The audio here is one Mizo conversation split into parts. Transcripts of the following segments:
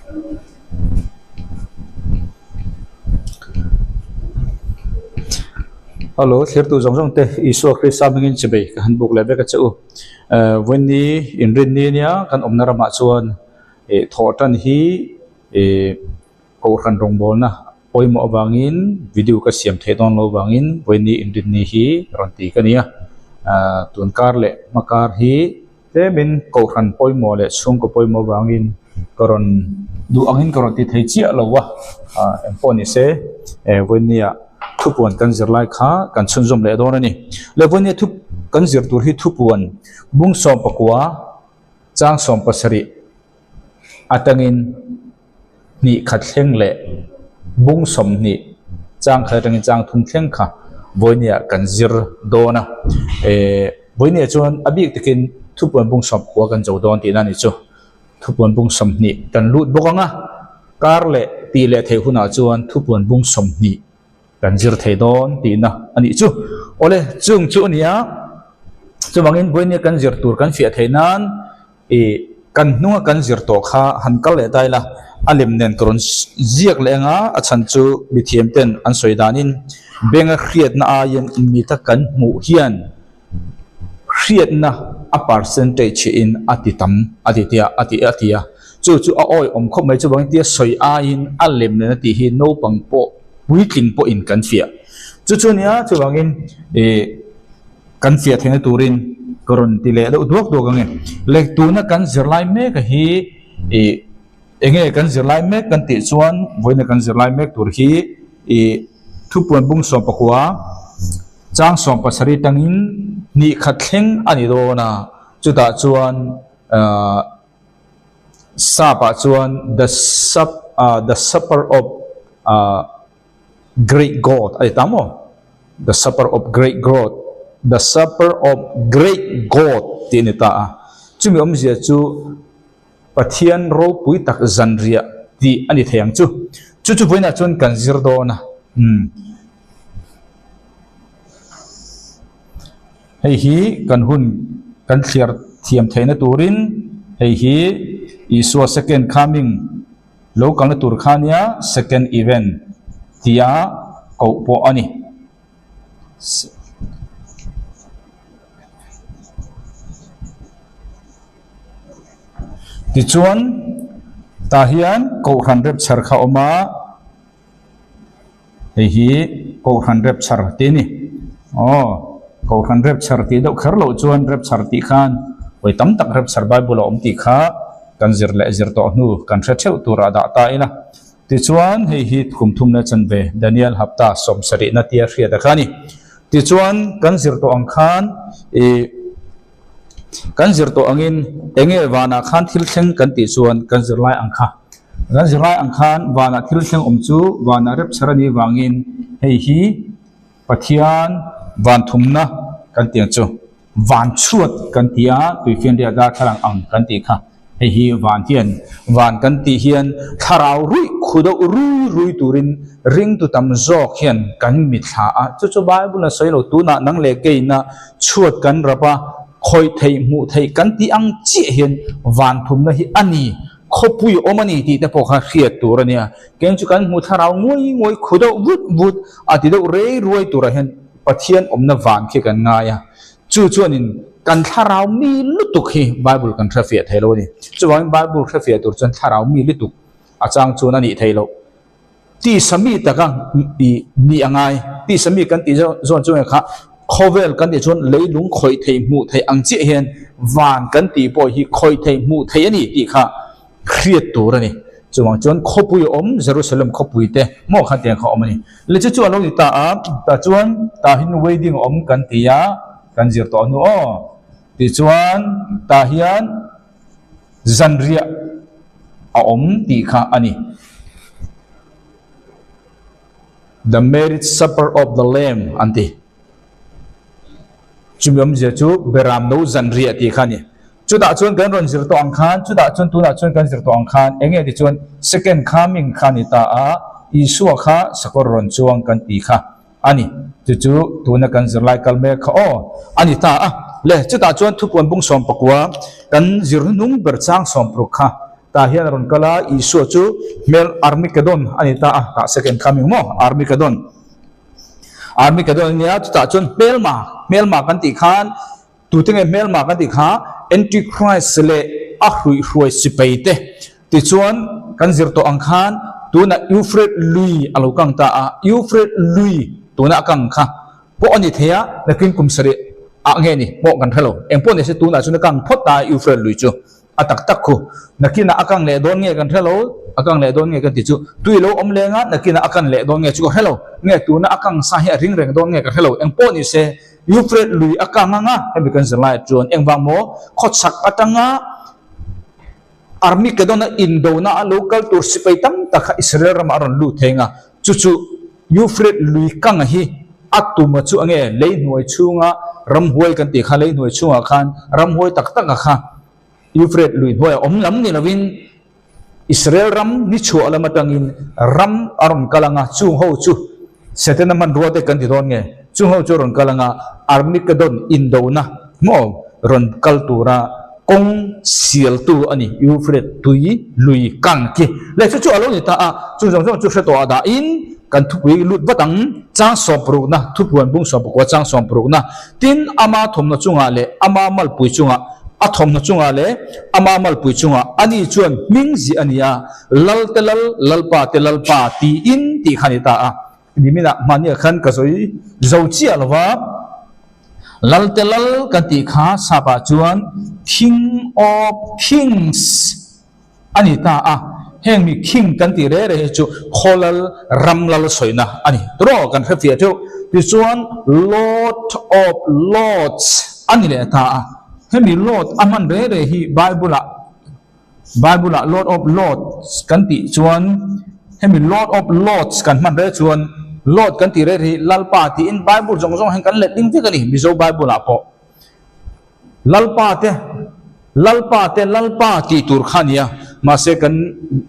Hello thirtu zawng zawng te Isua Krista hmingin chibei ka han buk leh vek a che u. Ehh vawiinni inrinni nia kan awmna ramah chuan ih thawh tan hi ih Kohhran rawngbawlna pawimawh avangin video ka siam theih dawn loh avangin vawiinni inrinni hi rawn ti ka ni a. Ahh tun kar leh hma kar hi tlemin kohhran pawimawh leh chhungkaw pawimawh avangin ka rawn duh angin ka rawn ti thei chiah lo a. Ahh engpawh ni se eh vawiinnia thupuan kan zir lai kha kan chhunzawm leh dawn a ni. Le vawiinnia thu kan zir tur hi thupuan bung sawmpakua chang sawmpasarih atangin. hnih khat thleng leh bung 20 chang khat atangin chang thum thleng kha vawinia kan zir dawn a eh vawinia chuan a bik takin thupuan bung sawmkua kan zo dawn tihna a ni chu thupuan bung 20 kan lut bawk ang a kar leh tih leh theih hunah chuan thupuan bung 20 kan zir thei dawn tihna a nih chu awle chung chu a ni a chuvangin vawinia kan zir tur kan fiah theih nan. Ih, kan hnunga kan zir tawh kha han kal leh ta ila, a lem nen ka rawn ziak leh anga a chhan chu mithiam ten an sawi danin benga hriatna aiin mita kan hmuh hian hriatna a percentage in a ti tam a ti tia a ti a ti a, chu chu a awi awm khawp mai chuvangin tia sawi aiin a lem nen a tih hi naupang pawh puitling pawhin kan fiah chu chu ania chuvangin ih. Kan fiah theihna turin ka rawn ti leh deuh duak duak ang e. Le tuna kan zirlai mek a hi ih enge kan zirlai mek kan tih chuan vawiina kan zirlai mek tur hi ih thupuan bung 14 chang 17 tangin hnih khat thleng a ni dawn a, chutah chuan ahh sap ah chuan the sup ah the supper of ah. Great God a ti ta maw? The Supper of Great God, The Supper of Great God tih a ni ta a. Chumi awmzia chu Pathian ropui tak zanriah tih a ni thei ang chu. Chu chu vawiinah chuan kan zir dawn a. Umm. Hei hi kan hun kan thliar thiam theihna turin hei hi Isua Second Coming, Lo kalna tur kha nia second event tia koh pawh a ni. Tichuan tah hian kohhran rapture kha a awm a. Hei hi Kohhran Rapture tih a ni. Aw, Kohhran Rapture tih deuh kher loh chuan Rapture tih khan vawi tam tak Rapture Bible a awm tih kha kan zir leh zir tawh hnu kan hre theuh turah dah ta ila. Tichuan hei hi kum thum leh chanve Daniel hapta 70na tia hriat a kha a ni. Tichuan kan zir tawh ang khan ih Kan zir tawh angin eng nge vanah khan thil thleng kan tih chuan kan zirlai ang kha. Kan zirlai ang khan vanah thil thleng awm chu vanah rapture a nih vangin hei hi Pathian van thumna kan tih ang chu. Van chhuat kan ti a, tuifianriat darthlalang ang kan tih kha. Hei hi van hian van kan tih hian thlarau ruih khu deuh rui rui turin ringtu tam zawk hian kan mithla a, chu chu Bible a sawi lo tunah nang leh keina chhuat kan rap a, khawih theih hmuh theih kan tih ang chiah hian van thumna hi a ni, khawpui awm a ni tih te pawh kha hriat tur a nia. Keng chu kan hmu thlarau nguai nguai khu deuh vut vut a ti deuh rei ruai turah hian Pathian awmna van khi kan ngai a. Chu chuanin kan thlarau mi lutuk hi Bible kan hrefiah thei lo a ni. Chuvangin Bible hrefiah tur chuan thlarau mi lutuk a chang chuan a nih thei loh. Tisa mi taka ih nih a ngai. Tisa mi kan tih zawn chu kha khawvel kan tih chuan leilung khawih theih hmuh theih ang chiah hian van kan tih pawh hi khawih theih hmuh theih a ni tih kha hriat tur a ni. Chuvang chuan khawpui a awm, Jerusalem khawpui te maw kha tiang kha a awm a ni. Le chu chu a lo ni ta a, tah chuan tah hian wedding a awm kan ti a, kan zir tawh hnu aw. Tichuan tah hian zanriah a awm tih kha a ni. The marriage supper of the lamb an ti. Chumi awmzia chu Beram no zanriah tih kha a ni. Chutah chuan kan rawn zir tawh ang khan, chutah chuan tunah chuan kan zir tawh ang khan eng nge ti chuan second coming kha a ni ta a, Isua kha sakawr rawn chuang kan ti kha a ni. Chu chu tuna kan zirlai kal mek kha aw a ni ta a. Le chutah chuan thupuan bung 19 kan zir hnuhnung ber chang 60 kha. Tah hian a rawn kal a, Isua chu hmel Armageddon a ni ta a, tah second coming maw? Armageddon. Armageddon a nia, chutah chuan hmelma, hmelma kan tih khan tute nge hmelma kan tih kha Antichrist leh a hruihhruai sipai te. Tichuan kan zir tawh ang khan tunah Euphrates lui a lo kang ta a, Euphrates lui tunah a kang kha pawh a ni thei a, nakin kum sarih ah nge ni pawh kan hre lo. Engpawh ni se tunah chuan a kang phawt ta a Euphrates lui chu. A tak tak khu. Nakinah a kang leh dawn nge kan hre lo, a kang leh dawn nge kan ti chu. Tui lo awm leng a, nakinah a kan leh dawn nge chu ka hre lo. Nge tuna a kang sa hi a ring reng dawn nge ka hre lo. Engpawh ni se, Euphrates lui a kang ang a, hemi kan zir laiah chuan engvang maw khawchhak atanga Armageddon-a indona a lo kal tur sipai tam tak kha Israel ramah a rawn lut thei ang a, chu chu Euphrates lui kanga hi a tuma chu enge lei hnuai chhunga ramhuai kan tih kha lei hnuai chhungah khan ramhuai tak taka kha Euphrates lui hnuaia awm lam ni lovin Israel ram ni chhuah lam atangin ram a rawn kal anga chung ho chu Setana hmanrua te kan ti dawn nge chung ho chu a rawn kal anga Armageddon indona maw rawn kal tura kawng sialtu a ni Euphrates tui lui kang khi leh chu chu a lo ni ta a chung zawng zawng chu hre tawh ah dahin kan thupui lut vat ang chang sawmparukna thupuan bung sawmpakua chang sawmparukna tin ama thawmhnaw chungah leh ama malpui chungah a thawmhnaw chungah leh ama malpui chungah ani chuan hming zih a ni a lal te lal lalpa te lalpa tiin tih kha a ni ta a niminah hmahniah khan ka sawi zo chiah lo va lal te lal kan tih kha sapah chuan King of Kings a ni ta a, heng mi king kan tih reh reh hi chu khawlal ram lal sawina a ni tawh kan hre fiah theuh. Tichuan Lord of Lords a ni leh ta a, hemi Lord a hman reh reh hi Bible ah Bible ah Lord of Lords kan tih chuan hemi Lord of Lords kan hman reh chuan Lord kan tih reh reh hi Lalpa tiin Bible zawng zawng hian kan let ding vek a ni Mizo Bible ah pawh. Lalpa te, Lalpa te Lalpa tih tur kha a nia, mahse kan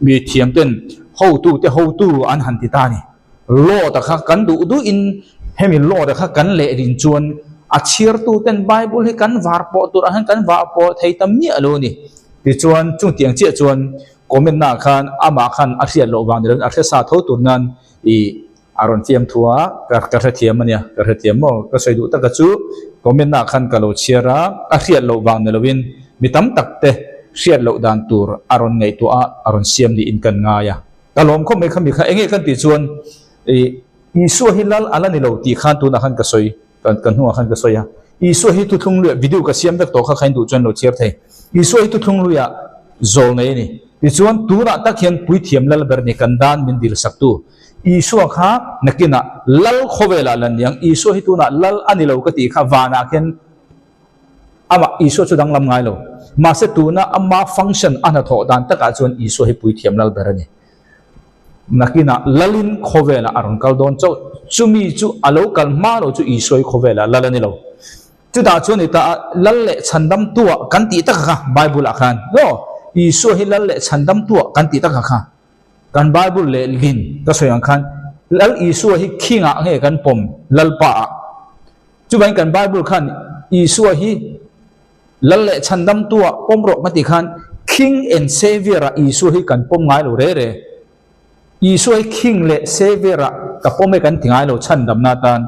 mi thiam ten hotu te hotu an han ti ta a ni. Lord a kha kan duh duhin hemi Lord a kha kan leh rin chuan a chhiartu ten Bible hi kan var pawh tur ang hian kan var pawh thei ta miah lo a ni. Tichuan chungtiang chiah chuan comment naah khan amah khan a hriat loh vang ni lovin a hre sa tho tur nan ih A rawn fiam thu a, ka ka hrethiam a nia, ka hrethiam maw? Ka sawi duh taka chu comment ah khan ka lo chhiar a, a hriat loh vang ni lovin mi tam tak te hriat loh dan tur a rawn ngaihtuah a, a rawn siam niin kan ngai a. Ka lawm khawp mai kha mi kha enge kan tih chuan ih Isua hi lal a la ni lo tih khan tunah khan ka sawi, ka ka hnungah khan ka sawi a. Isua hi thuthlung luiah video ka siam vek tawh kha khain duh chuan lo chhiar thei. Isua hi thuthlung luiah zawl nei a ni. Tichuan tunah tak hian puithiam lal ber ni kan dan min dil saktu Isua kha nakinah lal khawvelah la niang, Isua hi tunah lal a ni lo ka tih kha vanah khian amah Isua chu danglam ngai lo. Mahse tuna ama function a hnathawh dan takah chuan Isua hi puithiam lal ber a ni. Nakinah lalin khawvelah a rawn kal dawn chauh, chumi chu a lo kal hma lo chu Isua hi khawvelah lal a ni lo. Chutah chuan i ta a lal leh chhandam tuah kan tih taka kha Bible-ah khan, aw Isua hi lal leh chhandam tuah kan tih taka kha. Kan Bible leh lin ka sawi ang khan Lal Isua hi khingah nge kan pawm Lalpa ah? Chuvangin kan Bible khan Isua hi Lal leh chhandamtu ah pawm rawh ka tih khan King and Saviour ah Isua hi kan pawm ngai lo re re. Isua hi King leh Saviour ah ka pawm e kan ti ngai lo chhandamna atan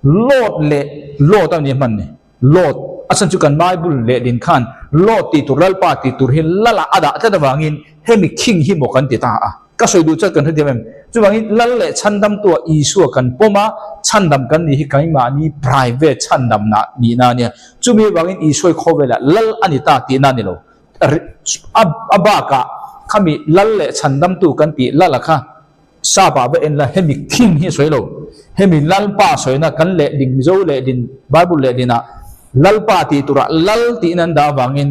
Lord leh Lord a ni hman ni. Lord, a chhan chu kan Bible lehlin khan Lord tih tur Lalpa tih tur hi Lal-ah a dah tlat avangin hemi King hi maw kan ti ta a. Ka sawi duh chuan kan hrethiam em? Chuvangin Lal leh Chhandamtua Isua kan pawm a, chhandam kan nih hi keimahni private chhandamna nihna a nia. Chumi avangin Isua hi khawvelah Lal a ni ta tihna a ni lo. A bakah khami Lal leh Chhandamtu kan tih Lal-a kha Sap ah va en la, hemi king hi a sawi lo. Hemi Lalpa sawina kan lehlin, Mizo lehlin, Bible lehlin ah Lalpa tih turah Lal tiin an dah avangin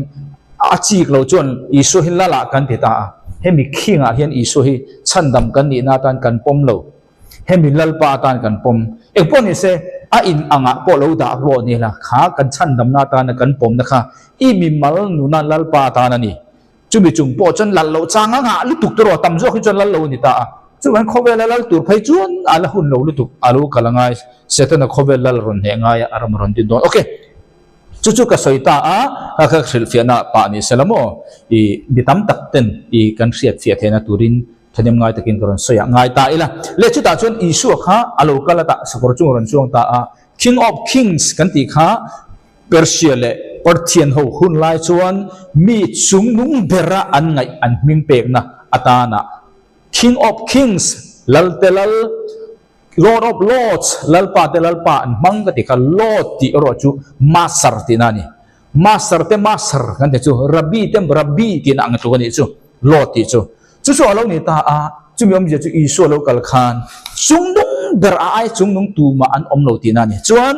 a chik lo chuan Isua hi Lal ah kan ti ta a. Hemi king ah hian Isua hi chhandam kan nihna atan kan pawm lo. Hemi Lalpa atan kan pawm. Engpawh ni se, a in angah pawh lo dah rawh ni la, kha kan chhandamna atana kan pawmna kha i mimal nuna Lalpa atan a ni. Chumi chung pawh chuan lal loh chang a ngah lutuk te rawh, tam zawk hi chuan lal lo a ni ta a. Chuvangin khawvela lal tur phei chuan a la hun lo lutuk, a lo kal a ngai, Setana khawvel lal rawn hneh ngai a, a ram a rawn din dawn. Ok. Chu chu ka sawi ta a, kha kha hrilhfiahna pah ni se la maw? I mi tam tak ten i kan hriatfiah theihna turin thahnem ngai takin ka rawn sawi a, ngai ta ila. Leh chutah chuan Isua kha a lo kal a tah sakawr chung a rawn chuang ta a, King of Kings kan tih kha Persia leh Parthian ho hun lai chuan mi chungnung bera an ngaih an hming pekna atana King of Kings, Lalte Lal, Lord of Lords, Lalpa te Lalpa an hmang ka ti kha Lord tih erawh chu Master tihna a ni. Master te Master kan ti chu Rabbi te Rabbi tihna ang tluk a nih chu Lord tih chu. Chu chu a lo ni ta a, chumi awmzia chu Isua lo kal khan chungnung ber a ai chungnung tumah an awm lo tihna a ni. Chuan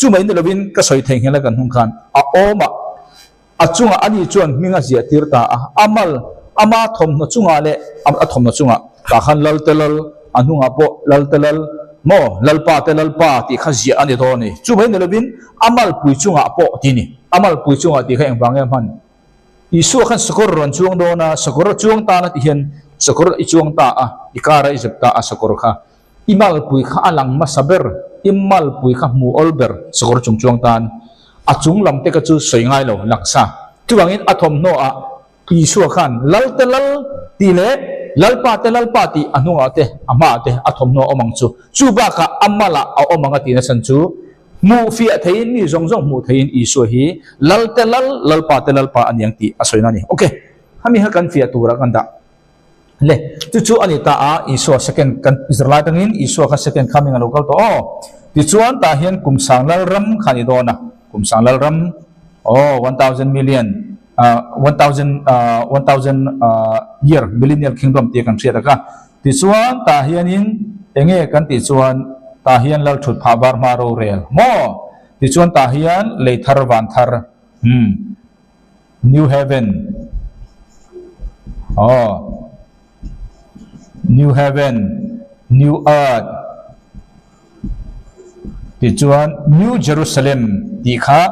chumai ni lovin ka sawi thei nghel a kan hnung khan a awmah A chungah ani chuan hming a ziah tir ta a, a mal, ama thawmhnaw chungah leh a thawmhnaw chungah tah khan Lal te Lal, a hnungah pawh Lal te Lal, maw Lalpa te Lalpa tih kha ziah a ni dawn a ni. Chuvai ni lovin a malpui chungah pawh ti a ni. A malpui chungah tih kha engvang nge a hman? Isua khan sakawr a rawn chuang dawn a, sakawr a chuang tan a ti hian sakawr i chuang ta a, i kar a i zep ta a sakawr kha. I malpui kha a lang hmasa ber, i malpui kha hmu awl ber sakawr chung chuang tan a chung lam te kha chu sawi ngai lo laksa. Chuvangin a thawmhnaw ah Isua khan Lal te Lal tih leh Lalpa te Lalpa tih a hnungah te a hmaah te a thawmhnaw a awm ang chu. Chu bakah a malah a awm ang a tihna chhan chu hmuh fiah theiin mi zawng zawng hmuh theiin Isua hi Lal te Lal, Lalpa te Lalpa a ni ang tih a sawina a ni. Ok, hemi kha kan fiah turah kan dah. Le, chu chu a ni ta a, Isua second kan zirlai atangin Isua kha second coming a lo kal tawh aw. Tichuan tah hian kum sang lal ram kha a ni dawn a, kum sang lal ram aw 1000 million ah 1000 ah 1000 ah year millennial kingdom tia kan hriat a kha. Tichuan tah hianin enge kan tih chuan tah hian lal thut phah var hma rorel maw? Tichuan tah hian lei thar van thar umm. New Heaven aw New Heaven New Earth tichuan New Jerusalem tih kha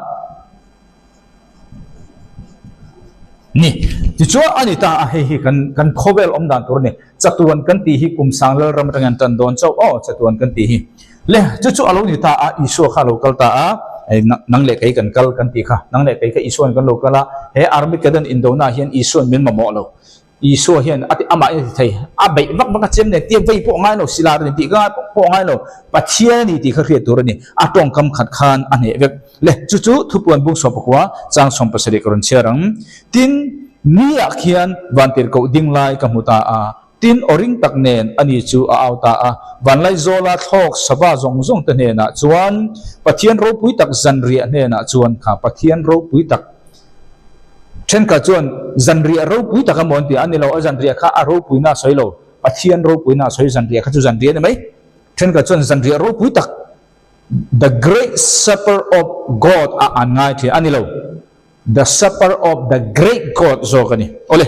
ni tichuan a ni ta a hei hi kan kan khawvel awm dan tur a ni chatuan kan tih hi kum sang lalram atangin an tan dawn chauh aw chatuan kan tih hi. Le, chu chu a lo ni ta a, Isua kha a lo kal ta a, hei nang leh kei kan kal kan tih kha, nang leh kei kha Isuain kan lo kal a, he Armageddon indona hian Isuain min mamawh lo. Isua hian a ti amah in a ti thei, a beih vak vak a chem nen tia vei pawh a ngai lo, silar ni tih ka ngai pawh a ngai lo, Pathian a ni tih kha hriat tur a ni, a tawngkam khat khan a hneh vek. Le, chu chu thupuan bung sawm pakua chang 17 ka rawn chhiar ang. Tin, ni ah khian vantirhkoh ding lai ka hmu ta a, Tin, aw ring tak nen ani chu a au ta a, Vanlaizawla thlawk sava zawng zawng te hnenah chuan, Pathian ropui tak zanriah hnenah chuan kha Pathian ropui tak thenkhat chuan zanriah ropui tak a maw an ti a, a ni lo, a zanriah kha a ropuina a sawi lo, Pathian ropuina a sawi, zanriah kha chu zanriah a ni mai. Thenkhat chuan zanriah ropui tak, the great supper of God ah an ngai thin, a ni lo. The Supper of the Great God zawk a ni. Awle,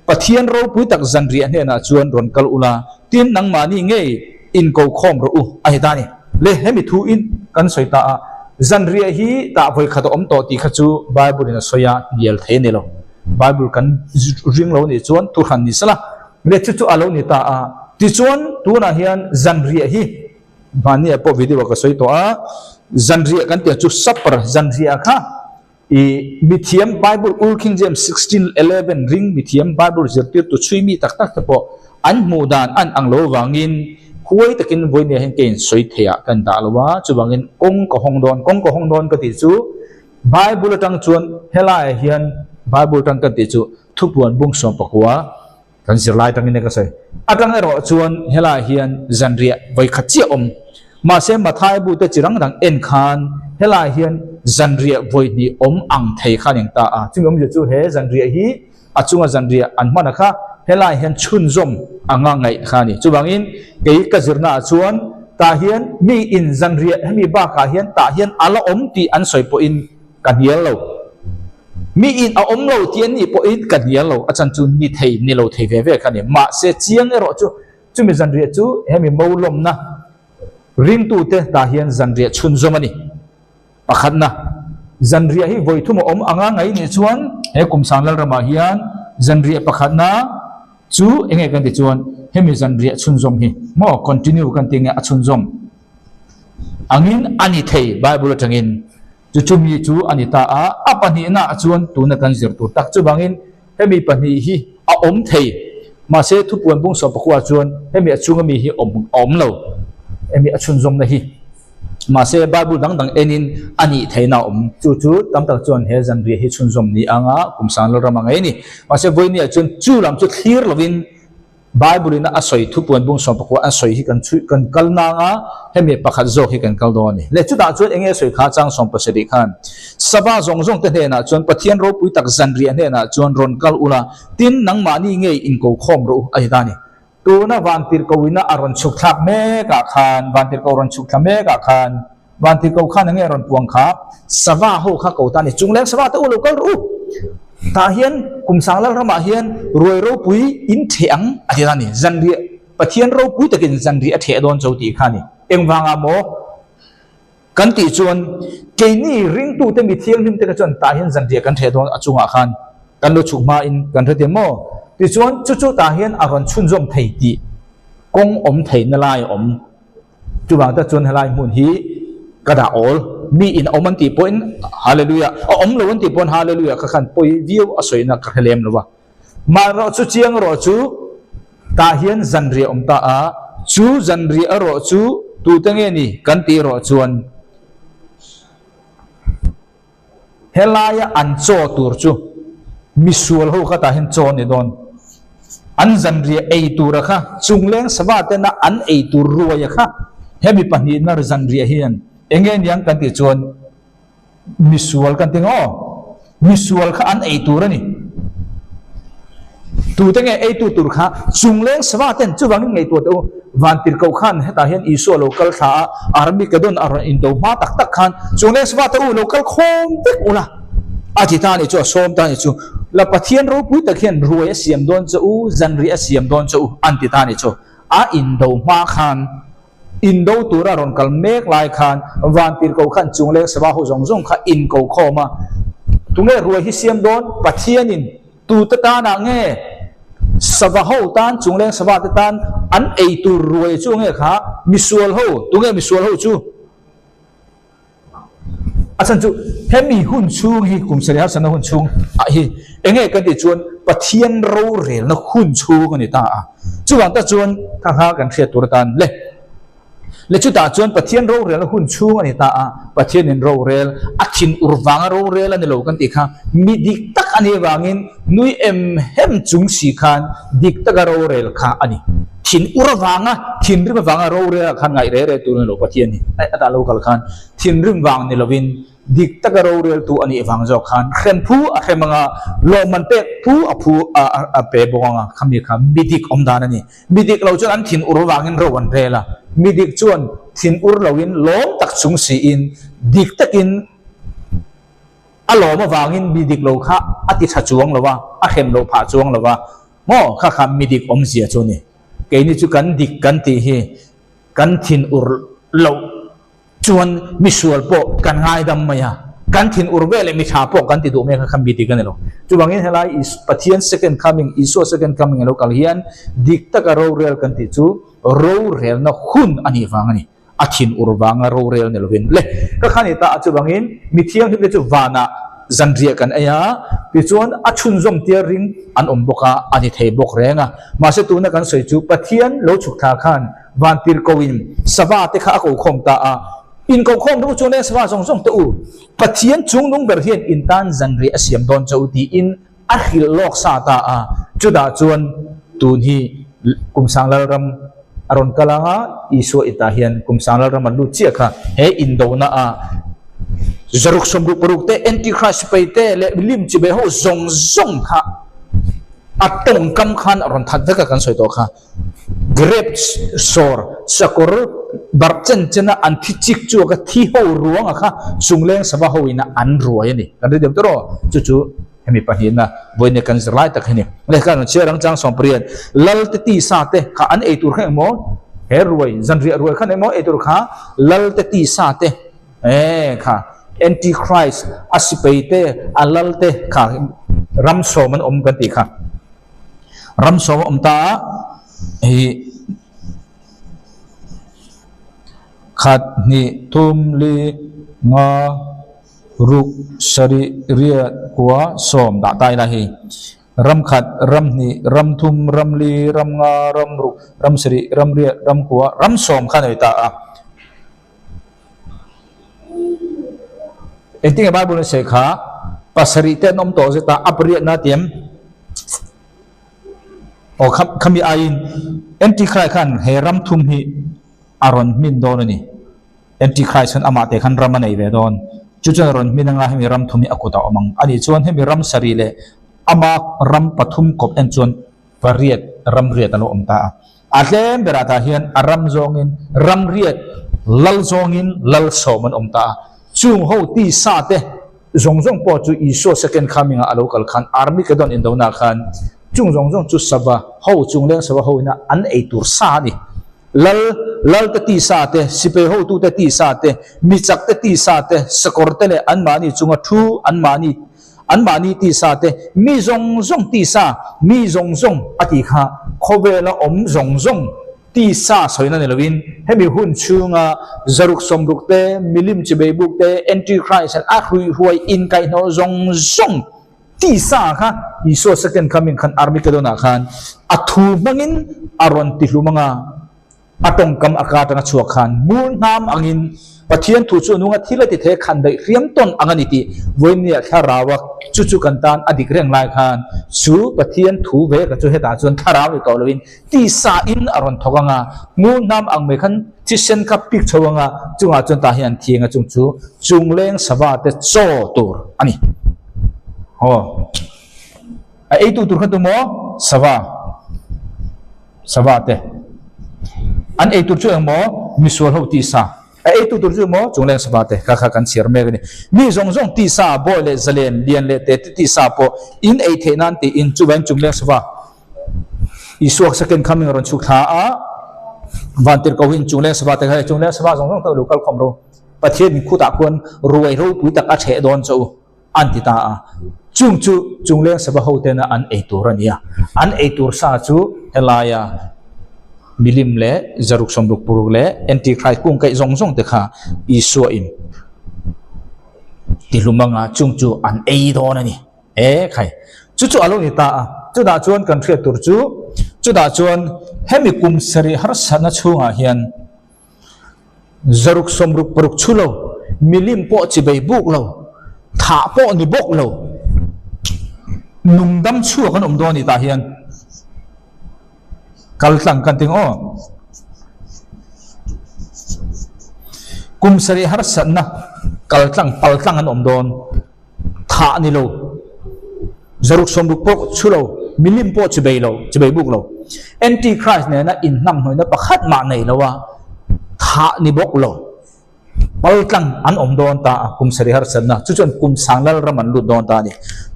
Pathian ropui tak zanriah hnenah chuan rawn kal ula, tin nangmahni ngei inko khawm rawh u a ni ta a ni. Le, hemi thu in kan sawi ta a, zanriah hi tah vawi khat a awm tawh tih kha chu Bible in a sawi a, hnial thei a ni lo. Bible kan ring lo nih chuan thu hran ni sela. Le, chu chu a lo ni ta a. Tichuan, tunah hian zanriah hi hmanni ah pawh video ah ka sawi tawh a, zanriah kan tih ang chu supper, zanriah kha, I mithiam Bible Old King James 16:11 ring mithiam Bible zirtirtu chhui mi tak tak te pawh an hmuh dan an ang lo vangin huai takin vawinia hian keiin sawi theiah ka indah lo a, chuvangin kawng ka hawng dawn, kawng ka hawng dawn ka tih chu Bible atang chuan helaiah hian Bible atang ka tih chu thupuan bung 11 Kan zirlai atangin e ka sawi. Atang erawh chuan helaiah hian zanriah vawikhat chiah awm. Mahse Mathai bu te chi rang dang en khan helaiah hian zanriah vawihnih awm ang thei kha a ni ang ta a. Chumi awmzia chu he zanriah hi a chunga zanriah an hman a kha helaiah hian chhunzawm anga ngaih kha a ni. Chuvangin kei ka zirnaah chuan tah hian mi in zanriah hemi bakah hian tah hian a la awm tih an sawi pawhin ka hnial lo. Mi in a awm lo tih an nih pawhin ka hnial lo, a chan chu ni thei, ni lo thei ve ve kha a ni. Mahse, chiang erawh chu chumi zanriah chu hemi mo lawmna ringtute tah hian zanriah chhunzawm a ni. Pakhatna, zanriah hi vawi thum a awm anga ngaih nih chuan he kum sang Lalramah hian zanriah pakhatna chu eng nge kan ti chuan hemi zanriah chhunzawm hi maw continue kan ti nge a chhunzawm angin a ni thei Bible atangin. Chu chumi chu a ni ta a, a pahnihnaah chuan tuna kan zir tur tak chuvangin hemi pahnih hi a awm thei. Mahse thupuan bung sawmpakua chuan hemi a chunga mi hi awm a awm lo, hemi a chhunzawmna hi. Mahse Bible dang dang enin a nih theihna a awm. Chu chu tam tak chuan he zanriah hi chhunzawm ni anga kum sang lalram a ngei a ni. Mahse vawinia chuan chu lam chu thlir lovin Bible in a sawi thupuan bung 11 an sawi hi kan chhui kan kal nang a, hemi pakhat zawk hi kan kal dawn a ni. Le chutah chuan enge a sawi kha chang 70 khan Sava zawng zawng te hnenah chuan Pathian ropui tak zanriah hnenah chuan rawn kal ula, tin nangmahni ngei inko khawm rawh u a ti ta a ni. Tuna vantirhkohina a rawn chhuk thlak mekah khan, vantirhkoh rawn chhuk thla mekah khan, Vantirhkoh khan enge rawn puang kha? Sava ho kha ko ta a ni. Chungleng sava te u lo kal rawh u. Tah hian kum sang lal ramah hian ruai ropui in theh ang a ti ta a ni. Zanriah, Pathian ropui takin zanriah a theh dawn cho tih kha a ni. Engvangah maw kan tih chuan keini ringtute mi thianghlim te kha chuan tah hian zanriah kan theh dawn a chungah khan kan lo chhuk hmain kan hre tir maw? Tichuan chu chu tah hian a rawn chhunzawm thei tih kawng awm theihna lai a awm. Chuvang tak chuan helai hmun hi ka dah awl. Mi in a awm an tih pawhin Hallelujah, a awm lo an tih pawhin Hallelujah kha khan pawi viau a sawina ka hre lem lo va. Mahrawh chu chiang erawh chu tah hian zanriah awm ta a, chu zanriah erawh chu tute nge ni kan tih erawh chuan Helaia an chaw tur chu misual ho kha tah hian chaw a ni dawn. An zanriah ei tura kha chungleng sava tena an ei tur ruaia kha hemi pahnihna zanriah hian eng nge niang kan tih chuan misual kan ti ngaw. Misual kha an ei tur a ni. Tute nge eitu tur kha chungleng sava ten chuvangin ngaihtuah teh u. Vantirhkoh khan hetah hian Isua lo kal thla a, Armageddon a rawn indo hma tak tak khan chungleng sava te u lo kal khawm vek ula a ti ta a nih chu, a sawm ta a nih chu. La Pathian ropui tak hian ruai a siam dawn che u, zanriah a siam dawn che u an ti ta a nih chu. A indo hma khan Indo tura rawn kal mek lai khan Vantirhkoh khan chungleng sava ho zawng zawng kha inko khawm a, Tunge ruai hi siam dawn? Pathianin tute tanah nge sava ho tan, chungleng sava te tan an ei tur ruai chu nge kha misual ho, tunge misual ho chu? A chhan chu hemi hun chhung hi kum sarih harsatna hun chhung ah hi enge kan tih chuan Pathian rorelna hun chhung a ni ta a. Chuvang tak chuan kha kha kan hriat tur atan le. Le chutah chuan Pathian rorelna hun chhung a ni ta a, Pathianin rorel a thin ur vanga rorel a ni lo kan tih kha mi dik tak a nih avangin nui em hem chung si khan dik taka rorel kha a ni. Thin ur avanga, thinrim avanga rorel ah khan ngaih reh reh tur a ni lo Pathian hi a dah lo kal khan thinrim vang ni lovin dik taka rorel tu a nih vang zawk khan hrem phu a hrem anga lawmman pek phu a phu a pe bawk anga khami kha mi dik awm dan a ni. Mi dik lo chuan an thin ur vangin ro an rel a, mi dik chuan thin ur loin lawm tak chung siin dik takin a lawm avangin mi dik lo kha a ti tha chuang lo a, a hrem loh phah chuang lo a. Maw kha kha mi dik awmzia chu a ni. Keini chu kan dik kan tih hi kan thin ur loh chuan misual pawh kan ngaidam mai a, kan thin ur ve leh mi tha pawh kan ti duh mai kha kha mi dik a ni lo. Chuvangin helai Pathian second coming, Isua second coming a lo kal hian dik taka rorel kan tih chu rorelna hun a nih vang a ni. A thin ur vanga rorel ni lovin le ka khan i ta a chuvangin mi thianghlim te chu vanah zanriah kan ei a, tichuan a chhunzawm tia ring an awm bawk a, a ni thei bawk reng a. Mahse tuna kan sawi chu Pathian lo chhuk thla khan vantir koin sava te kha a ko khawm ta a, in ko khawm ru chuan e sava zawng zawng te u, Pathian chungnung ber hian in tan zanriah a siam dawn che u tiin a hrilh lawk sa ta a, chutah chuan tun hi kum sang lalram a rawn kal ang a, Isua itah hian kum sang lalram a lut chiah kha he indona a zaruk sawmruk paruk te, Antichrist sipai te leh lim chibai ho zawng zawng kha a tawngkam khan a rawn that vek a kan sawi tawh kha. Grape sawr sakawr barh chen chena an thi chik chu ka thi ho ruanga kha chungleng sava ho ina an ruai a ni. Kan ri deuh tawh rawh. Chu chu hemi pahnihna vawiin kan zir lai tak hi ni. Lehkha an chhiar ang chang sawmpariat lal te tisa te kha an ei tur kha engmaw he ruai zanriah ruai khan engmaw ei tur kha lal te tisa te e kha antichrist a sipei te a lal te kha ram sawm an awm kan tih kha. Ram sawm a awm ta a, hei khat hnih thum li nga Ruk, sarih, riat, kua, sawm dah ta ila hei. Ram khat, ram hnih, ram thum, ram li, ram nga, ram ruk, ram sarih, ram riat, ram kua, ram sawm kha nei ta a. Engtinge Bible in sawi kha pasarih te an awm tawh zet a, a pariatna tiam aw kha khami aiin Antichrist khan he ram thum hi a rawn hmin dawn a ni. Antichrist khan amah te khan ram a nei ve dawn. Chu chuan a rawn hmin anga hemi ram thum hi a kut a awm ang. Ani chuan hemi ram sarih leh ama ram pathum kawp en chuan pariat ram riat a lo awm ta a. A tlem berah tah hian a ram zawngin ram riat, lal zawngin lal sawm an awm ta a. Chung ho tisa te zawng zawng pawh chu Isua second coming ah a lo kal khan Armageddon indona khan chung zawng zawng chu sava ho chung leng sava ho ina an ei tur sa a ni. Lal, lal te tisa te, sipai hotu te tisa te, mi chak te tisa te, sakawr te leh anmahni chunga thu anmahni Anmahni tisa te, mi zawng zawng tisa, mi zawng zawng a tih kha khawvela awm zawng zawng tisa sawina ni loin hemi hun chhunga zaruk sawmruk te, milim chibei buk te, Antichrist an a hruihruai inkaihhnawh zawng zawng tisa kha Isua second coming khan Armageddon ah khan a thu hmangin a rawn ti hlum anga. A tawngkam a ka atanga chhuak khan mur hnam angin Pathian thu chu a nunga thil a ti thei a khan daih hriam tawn ang a ni tih vawinia thlarau a chu chu kan tan a dik reng lai khan chu Pathian thu ve ka chu hetah chuan thlarau ni tawh loin tisa in a rawn thawk anga mur hnam ang mai khan thisen kha pik chho anga chungah chuan tah hian an thiang a chung chu chungleng sava te chaw tur a ni. Aw. A eitu tur kha tu maw? Sava. Sava te. An eitur chu eng maw? Misual ho tisa. A eitu tur chu maw? Chungleng sava te. Kha kha kan chhiar mek a ni. Mi zawng zawng tisa, bawi leh zalen, lian leh te te tisa pawh in ei theih nan tiin chuvain chungleng sava Isua second coming a rawn chhuk thla a, vantirhkoh in chungleng sava te kha hei chungleng sava zawng zawng te lo kal khawm ro. Pathian in khutah khuan ruai ropui tak a theh dawn che u. An ti ta a, chung chu chungleng sava hotena an ei tur a ni a, an ei tur sa chu helaia milim leh zaruk sawmruk puruk leh antichrist kung kaih zawng zawng te kha Isua in ti hlum anga chung chu an ei dawn a ni. E khai, chu chu a lo ni ta a, chutah chuan kan hriat tur chu chutah chuan hemi kum sarih harsatna chhungah hian Zaruk sawmruk paruk chhu lo, milim pawh chibei buk lo, thah pawh ni bawk lo, nungdam chhuak an awm dawn a ni tah hian kal tlang kan ting aw. Kum sarih harsatna kal tlang pal tlang an awm dawn. Thah ni lo, zaruk sawmruk pawh chhu lo, milim pawh chibei lo, chibei buk lo. Antichrist nena inhnamhnawihna pakhat mah nei lo a, thah ni bawk lo. Paltlang an awm dawn ta a, kum sarih harsatna chu chuan kum sang lal ram an lut dawn ta a ni.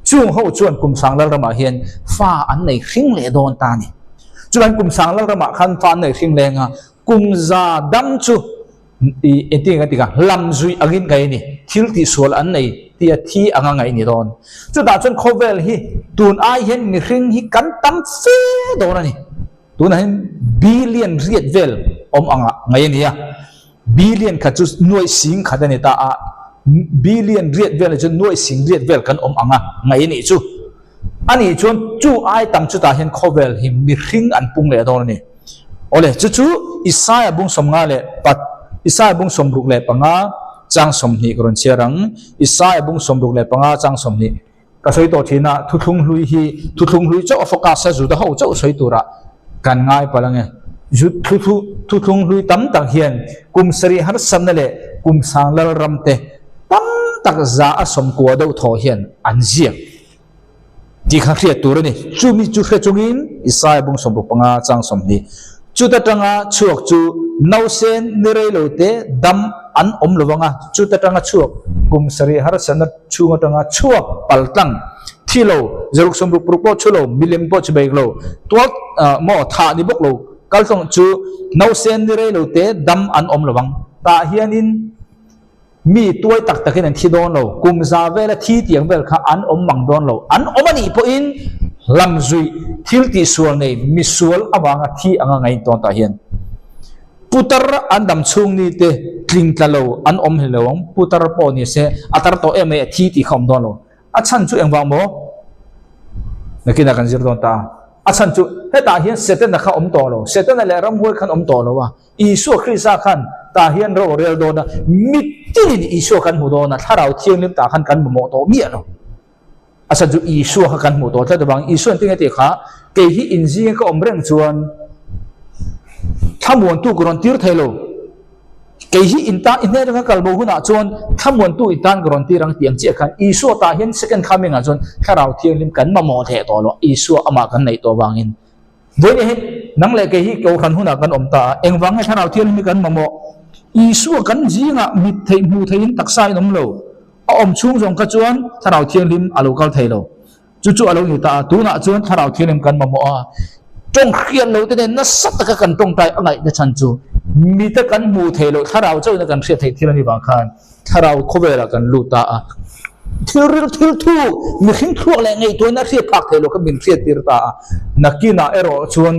Chung ho chuan kum sang lal ramah hian fa an nei hring leh dawn ta a ni. Chuan kum sang lal ramah khan fa an nei hring leng a, kum za dam chu I engtin nge tika hlam zui angin ngaih a ni, thil tihsual an nei tia thi anga ngaih a ni dawn. Chutah chuan khawvel hi tun ai hian mihring hi kan tam fe dawn a ni. Tunah hian billion riat vel awm anga ngaih a ni a, billion khat chu nuaih sing khat a ni ta a, billion riat vel ah chuan nuaih sing riat vel kan awm anga ngaih a nih chu. A nih chuan chu ai tam chutah hian khawvel hi mihring an pung leh dawn a ni. Awle, chu chu Isaia bung sawmnga leh pat, Isaia bung sawmruk leh panga chang 20 ka rawn chhiar ang. Isaia bung 65 chang 20. Ka sawi tawh thin a, thuthlung hlui hi thuthlung hlui chauh a focus a, Juda ho chauh sawi turah kan ngai palh ang e. Ju thuthlung hlui tam tak hian kum sarih harsatna leh kum sang lal ram te tam tak za a sawmkua deuh thaw hian an ziak. Tih kha hriat tur a ni. Chumi chu hre chungin Isaia bung 65 chang 20 Chuta tanga chhuak chu nausen ni rei lo te dam an awm lo vang a, chuta tanga chhuak kum sarih harsatna chhung atanga chhuak paltlang thi lo, zaruk 66 pawh chhu lo, milem pawh chu bek lo, tual maw thah ni bawk lo kaltlang chu nausen ni rei lo te dam an awm lo vang. Tah hianin. Mi tuai tak takin an thi dawn lo, kum za vela thi tiang vel kha an awm mang dawn lo. An awm a nih pawhin hlam zuih, thil tihsual nei, misual avanga thi anga ngaih tawn tah hian putar an dam chhung ni te tling tla lo an awm hlei lo ang, putar pawh ni se a tar tawh em mai a thi tih kha awm dawn lo. A chhan chu engvang maw? Nakinah kan zir dawn ta a. A chhan chu hetah hian Setana kha awm tawh lo, Setana leh ramhuai khan awm tawh lo a, Isua Krista khan tah hian ro a rel dawn a, mitinin Isua kan hmu dawn a, Thlarau Thianghlim tah khan kan mamawh tawh miah lo. A chhan chu Isua kha kan hmuh tawh tlat avangin Isua'n tinge tih kha kei hi inzinga ka awm reng chuan thlamuantu ka rawn tir thei lo. Kei hi in tan i hnen atanga kal bo hunah chuan thlamuantu i tan ka rawn tir ang tih ang chiah khan Isua tah hian second coming ah chuan Thlarau Thianghlim kan mamawh leh tawh lo Isua amah kan neih tawh avangin. Vawiin hi nang leh kei hi kohhran hunah kan awm ta a, engvang nge Thlarau Thianghlim hi kan mamawh? Isua kan zingah mit theih hmuh theihin taksa in awm lo. A awm chhung zawng kha chuan Thlarau Thianghlim a lo kal thei lo. Chu chu a lo ni ta a, tunah chuan Thlarau Thianghlim kan mamawh a, tawng hriat lo te nen nasa taka kan tawngtai a ngaihna chhan chu mite kan hmuh theih loh Thlarau chauhin a kan hriat theih thil a nih vang khan Thlarau khawvelah kan lut ta a. Thil ril thil thu mihring thluak leh ngaihtuahna hriat phak theih loh kha min hriat tir ta a. Nakinah erawh chuan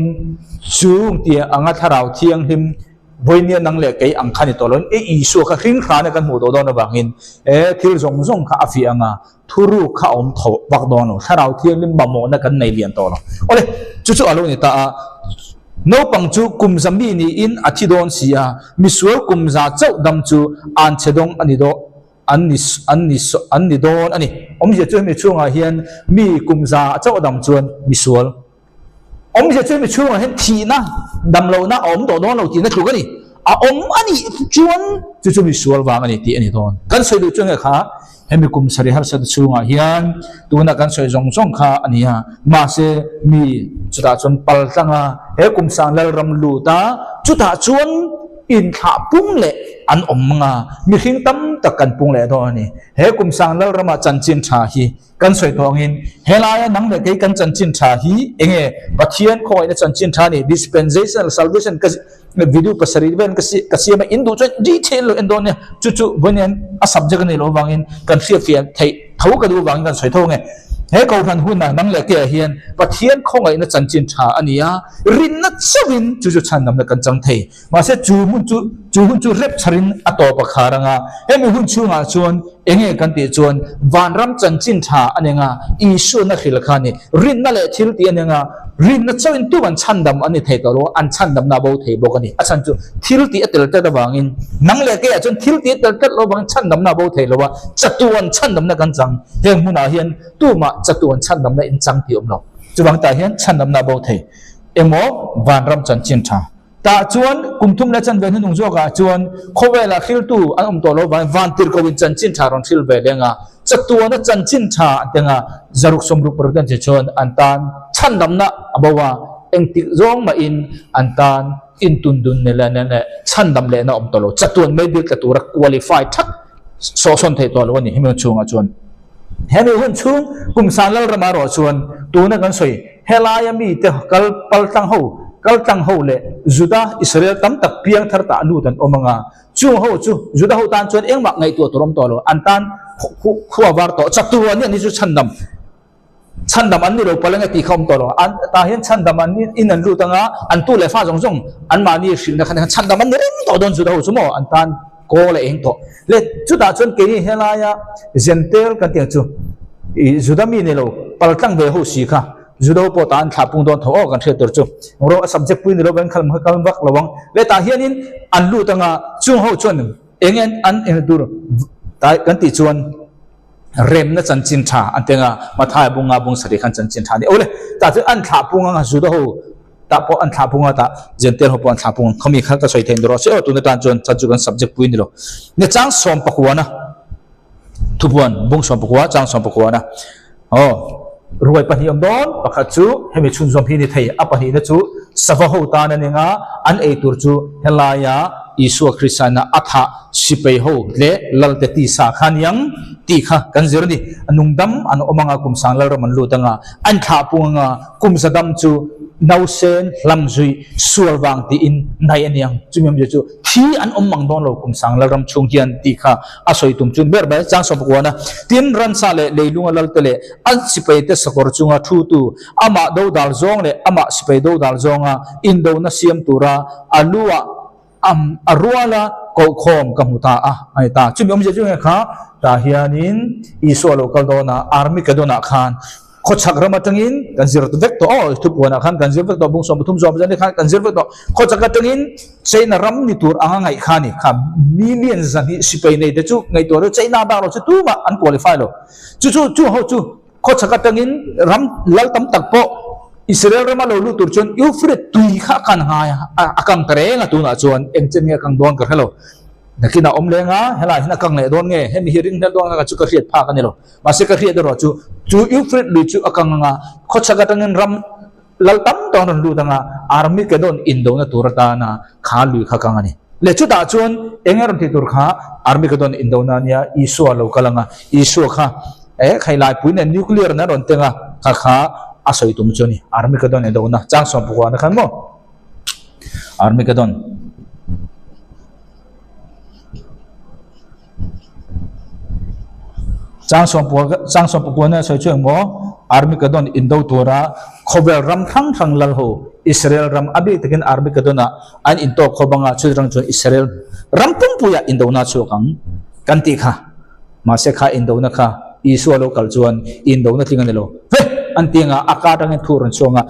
chung tiang anga Thlarau Thianghlim Vawinia nang leh kei ang kha ni tawh loin, e Isua kha hring hrana kan hmuh tawh dawn avangin e thil zawng zawng kha a fiah anga thuruk kha a awm tho vak dawn lo, Thlarau Thianghlim mamawhna kan nei lian tawh lo. Awle, chu chu a lo ni ta a, naupang chu kum za mi niin a thi dawn si a, misual kum za chauh dam chu an chhe dawng a ni daw an ni an ni an ni dawn a ni. Awmzia chu hemi chhungah hian mi kum za chauh dam chuan misual Awmzia chu hemi chhungah hian thihna, damlohna a awm tawh dawn lo tihna tluk a ni. A awm a nih chuan chu chu misual vang a ni tih a ni dawn. Kan sawi duh chu nge kha hemi kum sarih harsata chhungah hian tuna kan sawi zawng zawng kha a ni a, mahse mi chutah chuan pal tlang a, he kum sang Lalram lut a, chutah chuan inthlah pung leh an awm ang a, mihring tam tak kan pung leh dawn a ni. He kum sang Lalrama chanchin tha hi Kan sawi tawh angin, helaia nang leh kei kan chanchin tha hi enge Pathian khawngaihna chanchin tha a ni, dispensational salvation ka video pasarih vel ka ka siam a, in duh chuan detail lo en dawn nia, chu chu vawiin a subject a nih loh avangin kan hriatfiah theih tho ka duh avangin kan sawi tho ange. He kohhran hunah nang leh keiah hian Pathian khawngaihna chanchin tha a ni a, rinna chauhin chu chu chhandamna kan chang thei. Mahse chu hmun chu chu hun chu rep chharin a tawp a khar ang a, hemi hun chhungah chuan enge kan tih chuan vanram chanchin tha a ni anga, Isuana hril kha a ni. Rinna leh thil tih a ni anga, rinna chauhin tu an chhandam an ni thei tawh lo a, an chhandamna a bo thei bawk a ni. A chhan chu thil tih a tel tlat avangin nang leh keiah chuan thil tih a tel tlat lo avangin chhandamna a bo thei lo a, chatuan chhandamna kan chang. Heng hmunah hian tumah chatuan chhandamna in chang tih a awm lo. Chuvang tah hian chhandamna a bo thei emaw vanram chanchin tha. Tah chuan kum thum leh chanve hnunung zawkah chuan khawvelah hriltu an awm tawh lo vangin vantirhko in chanchin tha rawn hril ve leng a, chatuana chanchin tha an teng a, zaruk sawmruk paruk te an che chuan an tan chhandamna a bo a, engtik zawng mahin an tan intundun ne leh leh chhandam lehna a awm tawh lo, chatuan mai bil tla tura qualify that sawhsawn theih tawh lo a ni hemi hun chhungah chuan. Hemi hun chhung kum san Lalrama erawh chuan tuna kan sawi Helaia mite kal paltlang ho, kaltlang ho leh Juda, Israel tam tak piang thar tah lut an awm ang a. Chung ho chu Juda ho tan chuan engmah ngaihtuah tur awm tawh lo, an tan khua var tawh chak tur an ni, an ni chu chhandam, chhandam an ni lo palh enge tih kha awm tawh lo. An tah hian chhandam an in an lut ang a, an tu leh fa zawng zawng anmahni hrilhna khan chhandam an ni reng tawh dawn Juda ho chu maw an tan kawl a eng tawh. Le chutah chuan keini helaia Zentel kan tih ang chu i Juda mi ni lo paltlang ve ho si kha Juda ho pawh tah an thlah pung dawn tho aw kan hriat tur chu ro a subject pui ni lo vang khalm kha kal vak lo ang. Le tah hianin an lut anga chung ho chuan eng en an eng tur tai kan tih chuan remna chanchin tha an teng a Mathai bunga bung sarih khan chanchin tha ni. Awle tah chuan an thlah pung anga Juda ho tah pawh an thlah phung a tah Zentel ho pawh an thlah phung ang khawmi kha ka sawi theih rawh se aw tuna tan chuan chan chu kan subject pui ni lo ne chang sawm pakuana thupuan bung sawm pakua chang sawm pakuana aw ruai pahnih awm dawn pakhat chu hemi chhunzawm hi ni thei a pahnihna chu sava ho tan a ninga an ei tur chu helaia Isua Krista ina a thah sipai ho leh lalte tisa kha aniang tih kha kan zir a ni a nungdam an awm anga kum sang lalram an lut anga an thlah pung anga Kum zadam chu nausen hlam zui sual vang tiin nai a niang. Chumi awmzia chu thi an awm mang dawn lo kum sang lalram chhung hian tih kha a sawi tum chu ber mai chang sawm pakuana. Tin, ransa leh leilunga lalte leh an sipaite sakawr chunga thutu amah dodal zawng leh amah sipai dodal zawnga indona siam tura a lu ah a ruala. kohkhawm ka hmu ta a, a ni ta. Chumi awmzia chu nge kha, tah hianin Isua lo kal dawn a, Armageddon-ah khan khawchhak ram atangin kan zir vek tawh aw, thupuanah khan kan zir vek tawh, bung 13 zawm zan khan kan zir vek tawh. Khawchhak atangin China ram ni tur anga ngaih kha a ni. Kha million 200 sipai nei te chu ngaihtuah lo, China bak lo chu tumah an qualify lo. Chu chu chu ho chu Khawchhak atangin ram lal tam tak pawh Israel rama lo lut tur chuan Euphrates tui kha a kan ngai a, a kang ta reng a tunah chuan eng chen nge a kang dawn ka hre lo. Nakinah awm leng a, helaiah hian a kang leh dawn nge, hemi hi ring hlel dawn nga chu ka hriat phak a ni lo. Mahse ka hriat erawh chu, chu Euphrates lui chu a kang anga, khawchhak atangin ram lal tam tak an rawn lut anga, Armageddon indona tur atana kha lui kha kang a ni. Le chutah chuan eng nge rawn tih tur kha Armageddon indona nia Isua lo kal anga, Isua kha Eh, khailai pui nen nuclear na rawn teng a, kha kha a sawi tum chu a ni. Armageddon indona chang 19 na khan maw? Armageddon. Chang 19 chang 19 na sawi chu engmaw? Armageddon indo tura khawvel ram hrang hrang lal ho Israel ram a bik takin Armageddon ah an intawk khawp anga chutang chuan Israel ram pumpuiah indona chhuak ang kan tih kha. Mahse kha indona kha Isua lo kal chuan indona tling a ni lo. Ve! An ti anga a ka atangin thu rawn chhuang a,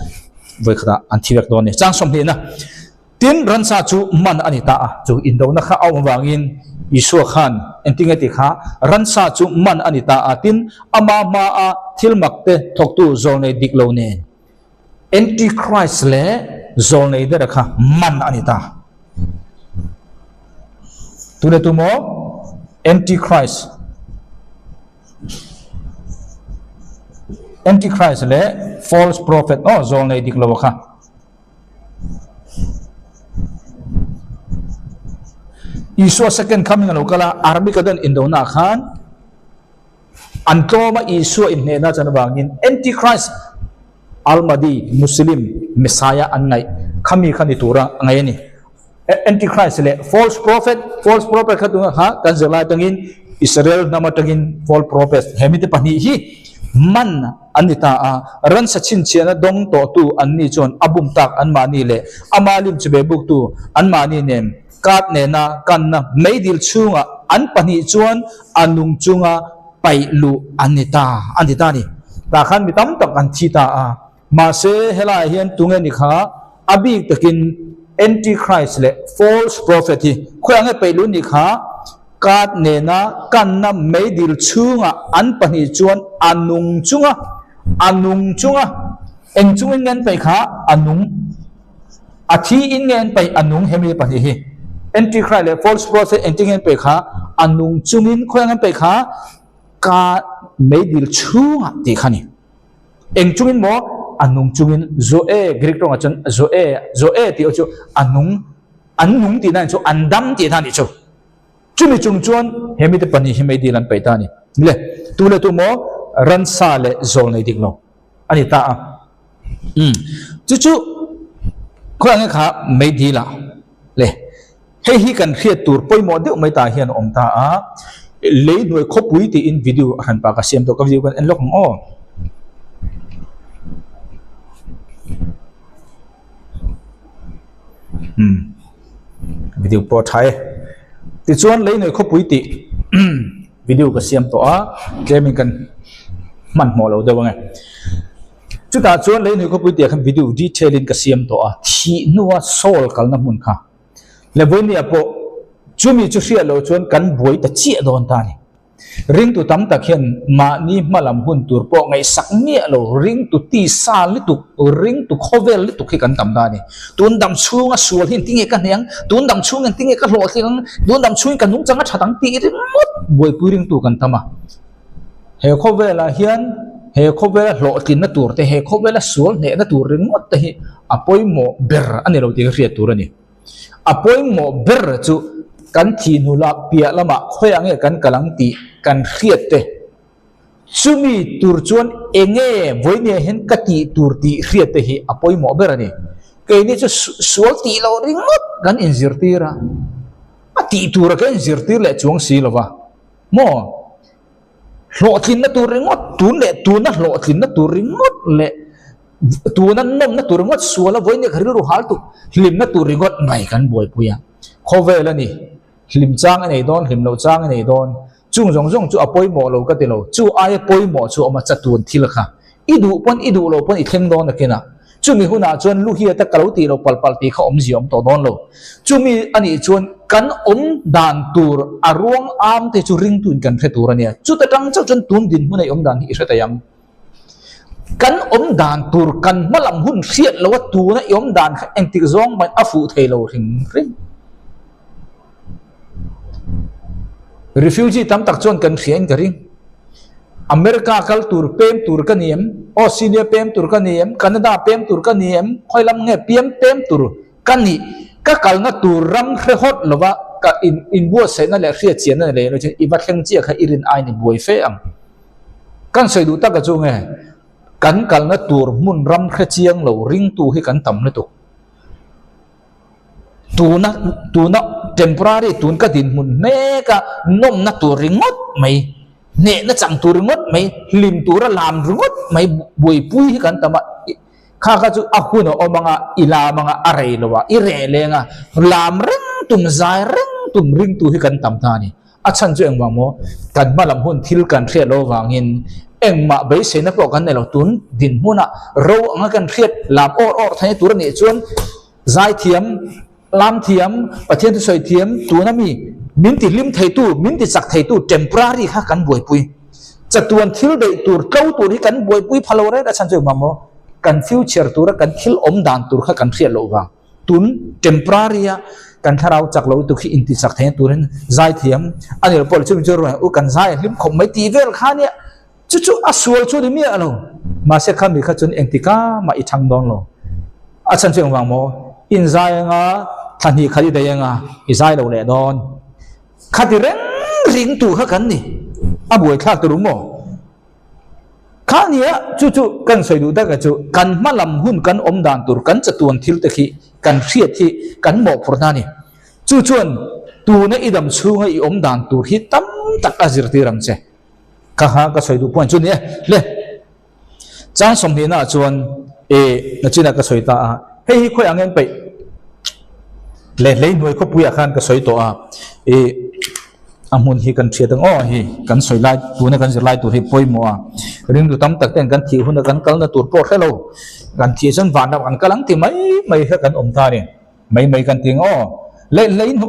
vawi khatah an thi vek dawn a ni. Chang 20 na tin ransa chu man a ni ta a, chu indona kha a awm avangin Isua khan engtin nge tih kha ransa chu man a ni ta a, tin ama hmaa thil mak te thawktu zawlnei dik lo nen Antichrist leh zawlnei dera kha man a ni ta. Tune tu maw? Antichrist. Antichrist leh false prophet aw zawlnei dik lo kha. Isua second coming a lo kal a, Armageddon indona khan An tlawm a Isua inhnehna chan avangin Antichrist, Al-Mahdi, Muslim, Messiah an ngaih kha mi kha ni tura a ngaih a ni. Antichrist leh false prophet, false prophet kha tunah kha kan zirlai atangin Israel hnam atangin false prophet he mite pahnih hi man an ni ta a, ransa chhinchhiahna dawng tawhtu an ni chuan a bum tak anmahni leh ama lim chube buktu anmahni nen Kat nena kanna meidil chhungah an pahnih chuan a nung chunga paih luh an ni ta, an ti ta a ni. Tah khan mi tam tak an thi ta a. Mahse, helaiah hian tunge ni kha a bik takin Antichrist leh false prophet hi khawiah nge paih luh ni kha kat nena kanna meidil chhungah an pahnih chuan a nung chunga, a nung chunga, eng chungin nge an paih kha a nung. A thi in nge an paih a nung hemi pahnih hi. Antichrist leh false prophet engtin nge an paih kha a nung chungin khawiah nge an paih kha ka meidil chhungah tih kha ni. Eng chungin maw a nung chungin zoe Greek tawngah chuan zoe zoe tih chu a nung an nung tihna ni chu an dam tihna ni chu. Chumi chung chuan hemi te pahnih hi meidil an paih ta a ni. Le tu leh tu maw ransa leh zawl nei dik lo a ni ta a. Umm chu chu khawiah nge kha meidil ah le hei hi kan hriat tur pawimawh deuh mai tah hian a awm ta a lei hnuai khawpui tiin video a hran pah ka siam tawh ka video kan en lawk ang aw. Umm video pawh a tha e tichuan lei hnuai khawpui tih video ka siam tawh a tlemin kan hmanhmawh lo deuh ang e. Chutah chuan lei hnuai khawpui tih ah khan video detail in ka siam tawh a, thih hnua soul kalna hmun kha. Le vawinia pawh chumi chu hriat loh chuan kan buai ta chiah dawn ta a ni. Ringtu tam tak hian mahni hmalam hun tur pawh ngaihsak miah lo, ringtu tisa lutuk, ringtu khawvel lutuk hi kan tam ta a ni. Tun dam chhunga sual hi engtinge ka hne ang, tun dam chhung engtinge ka hlawhtling ang, tun dam chhungin ka nungchang a that ang tih ringawt buaipui ringtu kan tam a. He khawvelah hian he khawvela hlawhtlinna tur te, he khawvela sual hnehna tur ringawt te hi a pawimawh ber a ni lo tih ka hriat tur a ni. A pawimawh ber chu kan thih hnu lah piah lamah khawiah nge kan kal ang tih kan hriat te. Chumi tur chuan enge vawinia hian ka tih tur tih hriat te hi a pawimawh ber a ni. Keini chu sual tih loh ringawt kan inzirtir a, a tih tura kan inzirtir leh chuang si lo va. Maw? Hlawhtlinna tur ringawt, tun leh tuna hlawhtlinna tur ringawt leh tuna nawmna tur ringawt suala vawiin ka rilru hal tuk hlimna tur ringawt mai kan buaipui a. Khawvel a ni. Hlim chang i nei dawn, hlim loh chang i nei dawn. Chung zawng zawng chu a pawimawh lo ka ti lo. Chu aia pawimawh chu a awm a, chatuan thil kha. I duh pawn, i duh loh pawn i thleng dawn nakin a. Chumi hunah chuan lu hiata ka lo tih loh pal pal tih kha awmzia awm tawh dawn lo. Chumi a nih chuan kan awm dan tur a ruang am te chu ringtuin kan hre tur a nia. Chuta tang chauh chuan tun dinhmun a i awm dan hi i hre thei ang. Kan awm dan tur kan hma lam hun hriat loh a tuna i awm dan kha engtik zawng mahin a fuh thei lo hrim hrim. Refugee tam tak chuan kan hria in ka ring. America kal tur pem tur ka ni em? Australia pem tur ka ni em? Canada pem tur ka ni em? Khawi lam nge piam pem tur ka nih? Ka kalna tur ram hre hawt lova ka in inbuatsaihna leh hriatchianna nei lo chuan i va thleng chiah kha i rin aiin i buai fe ang. Kan sawi duh tak a chu nge kan kalna tur hmun ram hre chiang lo ringtu hi kan tam lutuk. Tuna tuna temporary tun ka dinhmun hmek a, nawmna tur ringawt mai, hnehna chang tur ringawt mai, hlim tura lam ringawt mai buaipui hi kan tam a, kha kha chu a hun a awm anga i lam anga a rei lo a, i reh leng a, lam reng tum zai reng tum ringtu hi kan tam ta a ni. A chhan chu engvang maw? Kan hma lam hun thil kan hriat loh avangin engmah beiseina pawh kan nei lo. Tun dinhmunah ro anga kan hriat lam awr awr theihna tur a nih chuan zaithiam, lamthiam, Pathian thusawi thiam tuna mi min ti hlim theitu, min ti chak theitu temporary kha kan buaipui. Chatuan thil daih tur, tlo tur hi kan buaipui pha lo reng a chhan chu engvang maw? Kan future tura kan thil awm dan tur kha kan hriat loh vang. Tun temporary a kan thlarau chak lo lutuk hi inti chak theihna turin zai thiam a ni lo pawh chumi chu ruai u kan zai a hlim khawp mai tih vel kha nia chu chu a sual chu ni miah lo mahse khami kha chuan engtika mah i thang dawn lo a chhan chu engvang maw in zai anga thla hnih khat i daih anga i zai lo leh dawn khati reng ring tur kha kan ni a buaithlak tur maw. Kha nia, chu chu kan sawi duh tak chu kan hma lam hun kan awm dan tur kan chatuan thil te khi kan hriat hi kan mawhphurhna a ni. Chu chuan tuna i dam chhunga i awm dan tur hi tam tak a zirtir ang che. Kha kha ka sawi duh point chu ni e. Le, chang sawmhnihna ah chuan e nachinah ka sawi ta a, hei hi khawi ang en peih le hleihnuai khawpuiah khan ka sawi tawh a, e. A hmun hi kan hriat ang aw hi kan sawi lai tuna kan zir lai tur hi pawimawh a, ringtu tam tak ten kan thih huna kan kalna tur pawh hre lo, kan thih chuan vanram kan kal ang ti mai mai kha kan awm ta a ni, mai mai kan ti ang aw leh hlei hnu.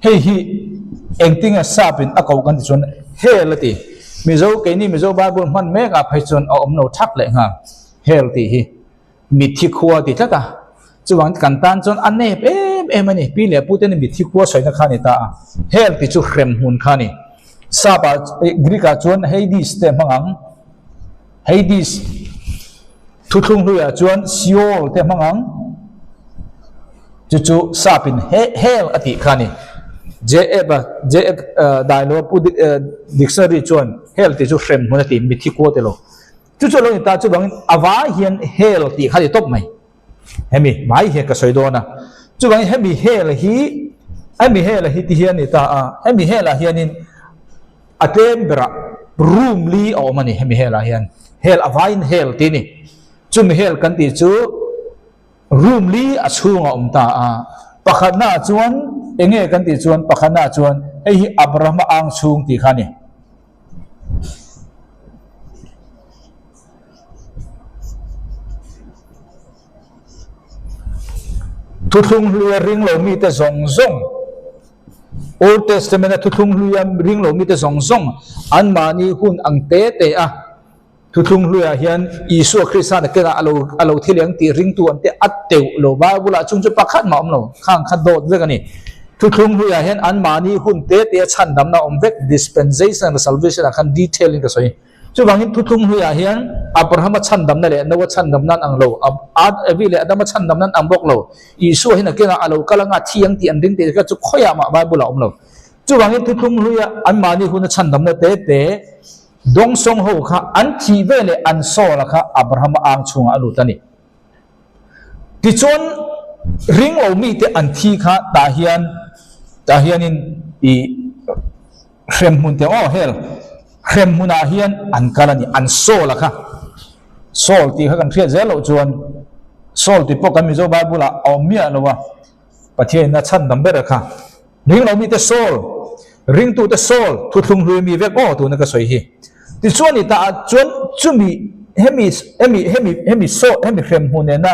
Hei hi engtinge sap in a ko kan ti chuan hel a ti. Mizo keini Mizo Bible hman mek ah phei chuan a awm lo thak leh nghal hel tih hi. Mitthi khua ti tlat a, chuvang kan tan chuan a nep em em a ni. Pi leh pu te nih mitthi khua sawina kha a ni ta a, hel ti chu hrem hmun kha a ni. Sap ah Greek ah chuan Hades te hmang ang, Hades thuthlung hlui ah chuan Sheol te hmang ang, chu chu sap in hel a tih kha a ni. JF a JF Dailoa pu dictionary chuan hel ti chu hrem hmun a ti, mitthi khua ti lo. Chu chu a lo ni ta chuvangin a vai hian hel tih kha a ni tawp mai. Hemi vai hian ka sawi dawn a. Chuvangin hemi hel hi hemi hel hi ti hian a ni ta a, hemi helah hianin a tlem berah room li a awm a ni hemi helah hian. Hel a vaiin hel tih a ni. Chumi hel kan tih chu room li a chhung a awm ta a. Pakhatnaah chuan eng nge kan tih chuan pakhatnaah chuan hei hi Abrahama ang chhung tih kha a ni. Thuthlung hluia ring lo mite zawng zawng, Old Testament-a thuthlung hluia ring lo mite zawng zawng anmahni hun ang te te a thuthlung hluiah hian Isua Krista na kenah a lo a lo thi leng tih ringtu an te a teuh lo. Bible-ah chung chu pakhat mah a awm lo, khang kha dawt vek a ni. Thuthlung hluiah hian anmahni hun te te a chhandamna a awm vek, dispensation and salvation ah khan detail in ka sawi. Chuvangin thuthlung hluiah hian Abrahama chhandamna leh Noah chhandamna an ang lo, Evi leh Adama chhandamna an ang bawk lo. Isua hi nakinah a lo kal anga thi ang tih an ring tih kha chu khawiah mah Bible ah a awm lo. Chuvangin thuthlung hluia anmahni huna chhandamna te te dawngsawng ho kha an thih ve leh an soul-a kha Abrahama ang chhungah a lut a ni. Tichuan ring lo mite an thi kha tah hian tah hianin i hremhmun te aw hel hremhmunah hian an kal a ni an soul-a kha soul tih kha kan hriat zel loh chuan soul tih pawh kan Mizo Bible ah a awm miah lo a Pathianin a chhandam ber kha Ring lo mite Saul, ringtute Saul thuthlung hlui mi vek aw tuna ka sawi hi. Tichuan i tah chuan chumi hemi hemi hemi hemi Saul hemi hremhmu nena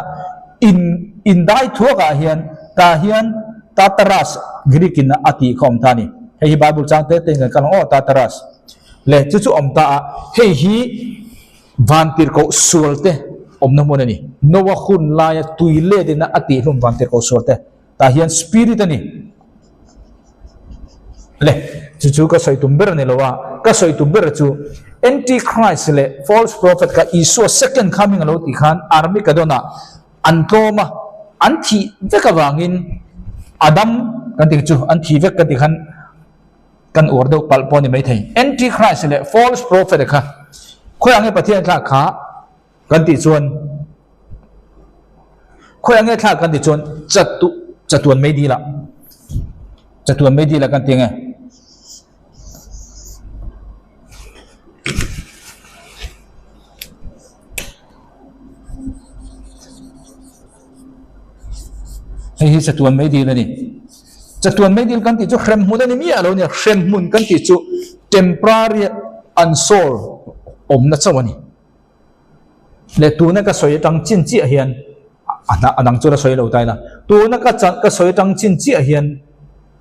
in indai thuak ah hian tah hian Tartarus Greek in a tih kha awm ta a ni. Hei hi Bible chang te te in kan kal ang aw Tartarus le chu chu awm ta a hei hi vantirhkoh sual te awmna hmun a ni. Noah hun laia tui let in a tihhlum vantirhkoh sual te. Tah hian spirit a ni. Le, chu chu ka sawi tum ber a ni lo a, ka sawi tum ber chu Antichrist leh false prophet kha Isua second coming a lo tih khan Armageddon-ah an tlawm a, an thih vek avangin Adam kan tih chu an thih vek ka tih khan kan uar deuh palh pawh a ni maithei. Antichrist leh false prophet kha khawiah nge Pathian thlak kha? Kan tih chuan khawiah nge thlak kan tih chuan chatu chatuan mai dil ah chatuan mai dil ah kan ti ang e. Hei hi chatuan mai dil a ni. Chatuan mai dil kan tih chu hremhmun a ni miah lo a nia. Hremhmun kan tih chu temporary unsold awmna chauh a ni. Le tuna ka sawi atang chin chiah hian a hna a dang chu la sawi lo ta ila tuna ka chan ka sawi atang chin chiah hian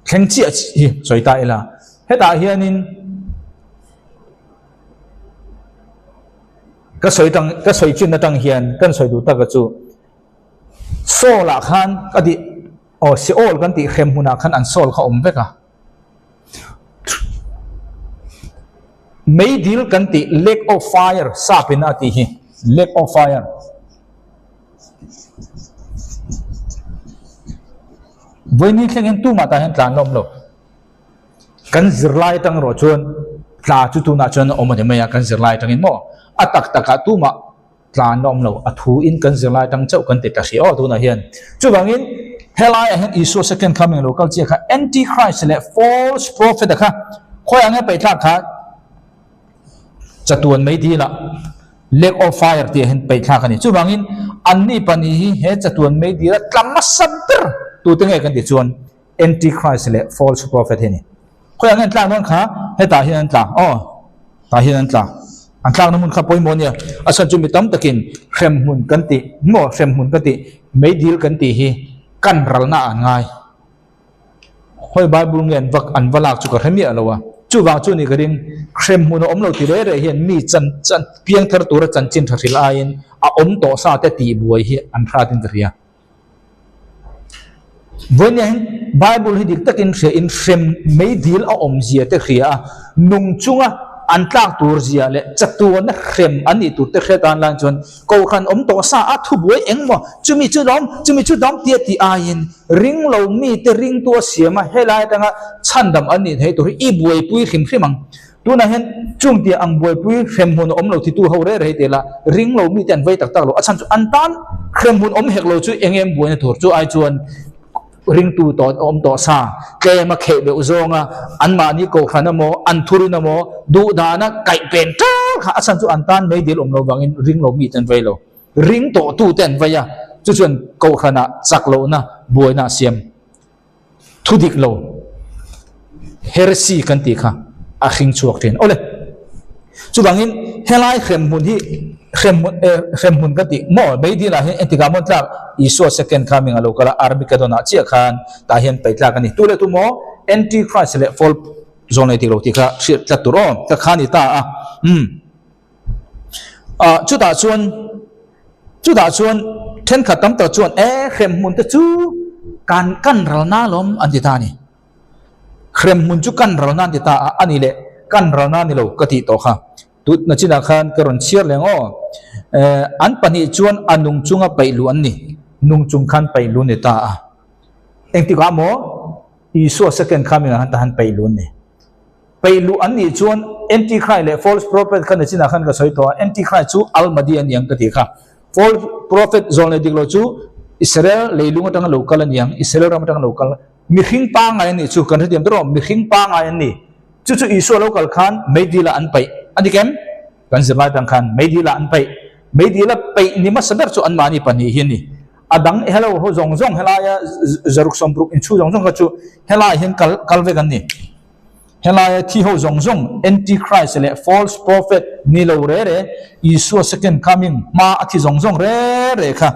thleng chiah hi sawi ta ila hetah hianin ka sawi tang ka sawi chin atang hian kan sawi duh taka chu Saul ah khan ka tih aw Seol kan tih hrem hmunah khan an Saul kha awm vek a. Meidil kan tih lake of fire sap in a tih hi lake of fire vawiin thleng hian tumah tah hian tlan la awm lo kan zirlai atang erawh chuan tla chu tunah chuan a awm a ni mai a kan zirlai atangin maw a tak takah tumah tlan la awm lo, a thu in kan zirlai atang chauh kan ti ta hrih aw tunah hian. Chuvangin helaiah hian Isua second coming lo kal chiah kha antichrist leh false prophet a kha khawiah nge paihthlak kha chatuan mai dil ah lake of fire tih ah hian paihthlak a ni. Chuvangin anni pahnih hi he chatuan mai dil a tla hmasa ber tute nge kan tih chuan antichrist leh false prophet hi a ni. Khawiah nge an tlak dawn kha? Hetah hian an tla. Aw, tah hian an tla. An tlakna hmun kha pawimawh a nia. A chhan chu mi tam takin hremhmun kan tih maw hremhmun ka tih meidil kan tih hi kan ralna ah an ngai. Khawi Bible nge an va an va lak chu ka hre miah lo a. Chuvang chu ni ka ring hremhmun a awm lo ti reh reh hian mi chan chan piangthar tura chanchin tha hrilh aiin a awm tawh sa te tihbuai hi an hratin ka hria. Vawinia hian Bible hi dik takin hria in hrem mei dil a awm zia te hria a, nung chunga an tlak tur zia leh chatuana hrem an nih tur te hriat tan lai chuan Kohhran awm tawh sa a thubuai eng maw chumi chu lawm chumi chu dawm tia tih aiin ring lo mite ringtu a siam a, helai atanga chhandam an nih theih tur hi i buaipui hrim hrim ang. Tunah hian chung tia ang buaipui hremhmun a awm lo thitu ho reh reh teh la, ring lo mite an vei tak tak lo. A chhan chu an tan hremhmun awm hek lo chu eng em buaina tur chu ai chuan ringtu tawh awm tawh sa tlem a kheh beuh zawnga anmahni kohhran emaw an thurin emaw duh dana kaih pen ṭal kha a chhan chu an tan meidil awm lo vangin ring lo mite an vei lo. Ring tawhtute an vei a, chu chuan kohhranah chak lohna buaina a siam. Thu dik lo, heresy kan tih kha a hring chhuak thin. Awle, chuvangin helai hremhmun hi hremhmun eh hremhmun kan tih maw Meidil ah hian engtikah maw tlak Isua second coming a lo kal a Armageddon ah chiah khan tah hian paih tlak a ni. Tu leh tu maw Antichrist leh false zawn nei dik lo tih kha hriat tlat tur aw ka kha ni ta a umm. Ah chutah chuan chutah chuan thenkhat tam tak chuan e hremhmun te chu kan kan ralna alawm an ti ta a ni. Hremhmun chu kan ralna an ti ta a, a ni leh kan ralna a ni lo ka tih tawh kha. Tut nachinah khan ka rawn chhiar leng aw. Eh an pahnih chuan a nung chunga paih luh an ni, nung chung khan paih luh ni ta a. Engtikah maw? Isua second coming ah khan tahan peih luh an ni. Peih luh an nih chuan Antichrist leh false prophet kha nichinah khan ka sawi tawh a, Antichrist chu Al-Mahdi a ni ang ka tih kha. False prophet zawl nei dik lo chu Israel leilung atanga lo kal a ni ang, Israel ram atanga lo kal. Mihring pangngai an nih chu kan hrethiam tawh rawh, mihring pangngai an ni. Chu chu Isua lo kal khan meidil ah an paih a ni kem? Kan zirlai tang khan meidil ah an paih. Meidil a paih ni hmasa ber chu anmahni pahnih hi a ni. A dang hello ho zawng zawng helaia zaruk sawmruk inchhu zawng zawng kha chu helaiah hian kal kal vek an ni. Helaia thi ho zawng zawng Antichrist leh false prophet ni lo re re Isua second coming hma a thi zawng zawng re re kha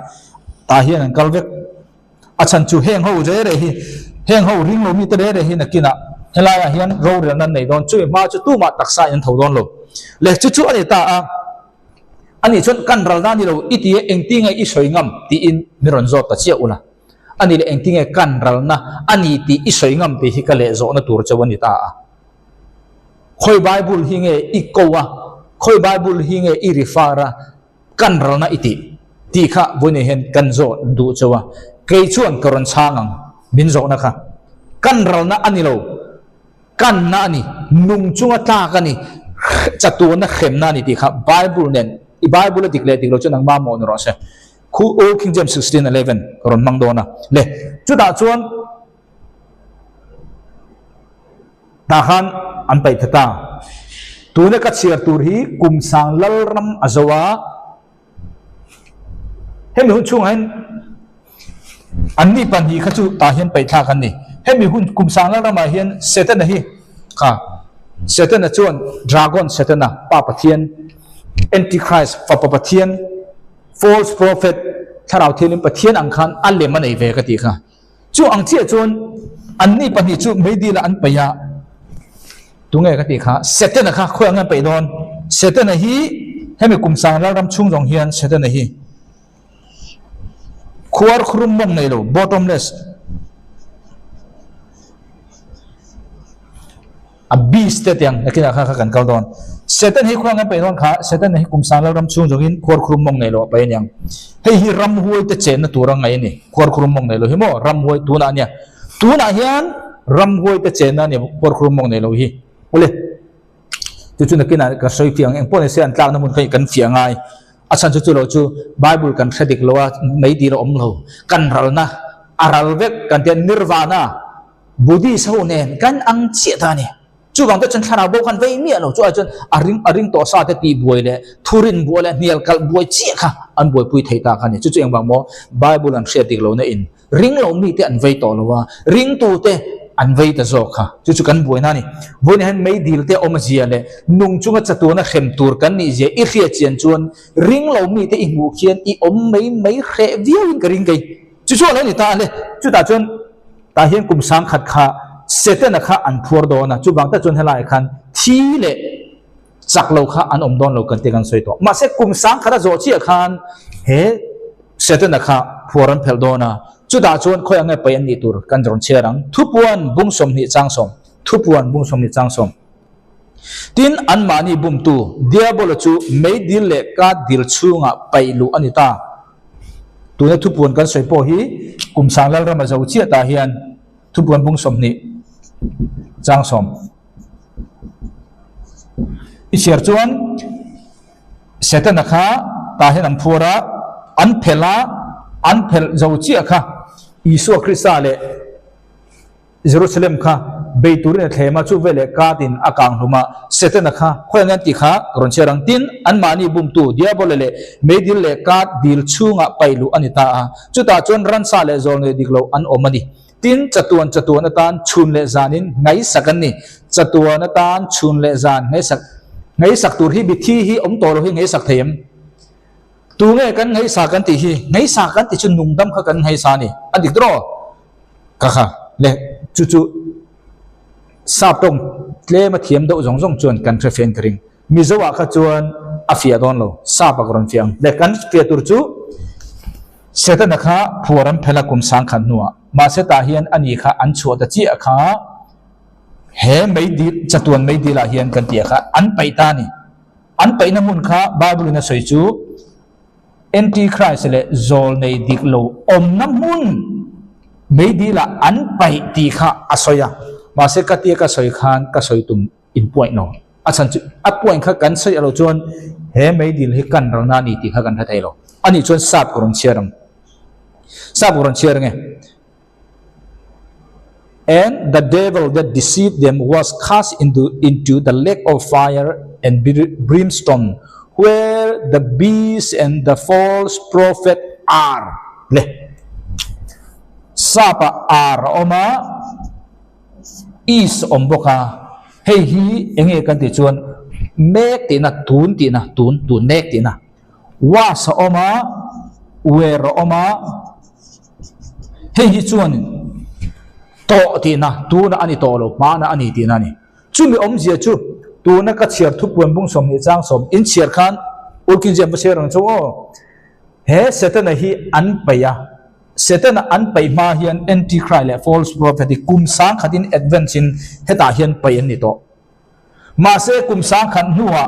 tah hian an kal vek. A chhan chu heng ho re re hi heng ho ring lo mite re re hi nakinah helaiah hian rorelna an nei dawn. Chumi hma chu tumah taksa in an tho dawn lo. Leh chu chu a ni ta a. Ani chuan kan ral na ni lo i ti e, engtinge i sawi ngam tiin min rawn zawt ta chiah ula. Ani leh engtinge kan ral na a ni tih i sawi ngam tih hi ka leh zawhna tur chauh a ni ta a. Khawi Bible hi nge i ko a, khawi Bible hi nge i refer a, kan ral na i tih tih kha vawiin hian kan zawh duh chauh a. Kei chuan ka rawn chhang ang min zawhna kha. Kan ral na a ni lo. Kanna a ni, nung chunga tlak a ni, chatuana hremna a ni tih kha Bible nen, i Bible a dik leh dik lo chu nangmah mawh ni rawh se. Khu Old King James 16:11 ka rawn hmang dawn a. Le, chutah chuan tah khan an paih ta ta. Tuna ka chhiar tur hi kum sang Lalram a zo a. Hemi hun chhungah hian anni pahnih kha chu tah hian paihthlak an ni. Hemi hun kum sang lal ramah hian Setana hi kha Setana chuan Dragon Setana Pa Pathian Antichrist Fapa Pathian False Prophet Thlarau Thianghlim Pathian ang khan a lem a nei ve ka tih kha. Chu ang chiah chuan anni pahnih chu meidil ah an paih a, tunge ka tih kha Setana kha khawi ang nge an paih dawn? Setana hi hemi kum sang lalram chhung zawng hian Setana hi khuar khurum mawng nei lo, bottomless, A beast te tiang nakinah kha kha kan kal dawn. Satan hi khuang an paih dawn kha Satan hi kum sang lalram chhung zawngin khuarkhurum mawng nei lo a paih aniang. Hei hi ramhuai te chenna tur a ngaih a ni. Khuarkhurum mawng nei lo hi maw ramhuai tunah ania. Tunah hian ramhuai te chenna a ni khuarkhurum mawng nei lo hi. Awle chu chu nakinah ka sawi fiah ang eng pawh ni se an tlakna hmun kha kan fiah ngai. A chhan chu chu lo chu Bible kan hre dik lo a mei dil a awm lo. Kan ralna a ral vek kan tia nirvana. Buddhist ho nen kan ang chiah ta a ni. Chuvang te chuan thlarau bo khan vei miah lo. Chu ai chuan a ring a ring tawh sa te tih buai leh thurin buai leh hnial kalh buai chiah kha an buaipui thei ta kha a ni. Chu chu engvang maw Bible an hriat dik lohna in ring lo mite an vei tawh lo a, ringtute an vei ta zawk kha. Chu chu kan buaina a ni. Vawiinah hian meidil te awm zia leh nung chunga chatuana hrem tur kan nih zia i hriat chian chuan ring lo mite i hmuh khian i awm mai mai hreh viauin ka ring kei. Chu chu a lo ni ta a le. Chutah chuan tah hian kum sangkhat kha Setana kha an phuar dawn a, chuvang tak chuan helaiah khan thi leh chak lo kha an awm dawn lo kan tih kan sawi tawh. Mahse kum sangkhat a zawh chiah khan he Setana kha phuar an phelh dawn a, chutah chuan khawi ang nge paih an nih tur kan rawn chhiar ang. Thupuan bung 20 chang sawm, Thupuan bung 20 chang sawm. Tin, anmahni bumtu Diabola chu meidil leh kat dil chhungah paih luh a ni ta. Tuna thupuan kan sawi pawh hi kum sang Lalrama zo chiah tah hian thupuan bung 20 chang sawm i chhiar chuan Setana kha tah hian an phuar a, an phelh a, an phelh zo chiah kha Isua Krista leh Jerusalem kha bei turin a thlem a, chu veleh katin a kang hlum a, Setana kha khawi ang hian tih kha ka rawn chhiar ang. Tin, anmahni bumtu Diabole leh meidil leh kat dil chhungah paih luh a ni ta a, chutah chuan ransa leh zawlnei dik lo an awm a ni. Tin, chatuan chatuan atan chhun leh zanin ngaihsak an ni. Chatuan atan chhun leh zan ngaihsak ngaihsak tur hi mithi hi awm tawh lo hi ngaihsak thei em? Tunge kan ngaihsa kan tih hi? Ngaihsa kan tih chu nungdam kha kan ngaihsa a ni. A dik tawh? Ka kha le chu chu sap tawng tlem a thiam deuh zawng zawng chuan kan hre fiah in ka ring. Mizo ah kha chuan a fiah dawn lo, sap ah ka rawn fiah ang. Le kan fiah tur chu Setana kha phuar an phelh a kum sangkhat hnuah. Mahse tah hian ani kha an chhuah ta chiah kha he meidil chatuan meidil ah hian kan tih ah kha an paih ta a ni. An paihna hmun kha Bible in a sawi chu Antichrist leh zawlnei dik lo awmna hmun. Meidil ah an paih tih kha a sawi a, mahse ka tia ka sawi khan ka sawi tum in point lo. A chhan chu a point kha kan sawi alo chuan he meidil hi kan ral na a ni tih kha kan hre thei lo. Anih chuan sap ka rawn chhiar ang. Sap ka rawn chhiar ang e. And the devil that deceived them was cast into into the lake of fire and brimstone where the beast and the false prophet are. Le. Sap ah are a awm a, is a awm bawk a. Hei hi eng nge kan tih chuan mek tihna, tun tihna, tun, tun mek tihna. Was a awm a, were a awm a. Hei hi chuan tawh tihna, tuna a ni tawh lo, hmana a ni tihna a ni. Chumi awmzia chu tuna ka chhiar thupuan bung 20 chang sawm in chhiar khan Ulkin Ziam va chhiar ang chu aw. He Setana hi an paih a, Setana an paih hma hian Antichrist leh false prophet hi kum sangkhat in advance in hetah hian paih an ni tawh. Mahse kum sangkhat hnuah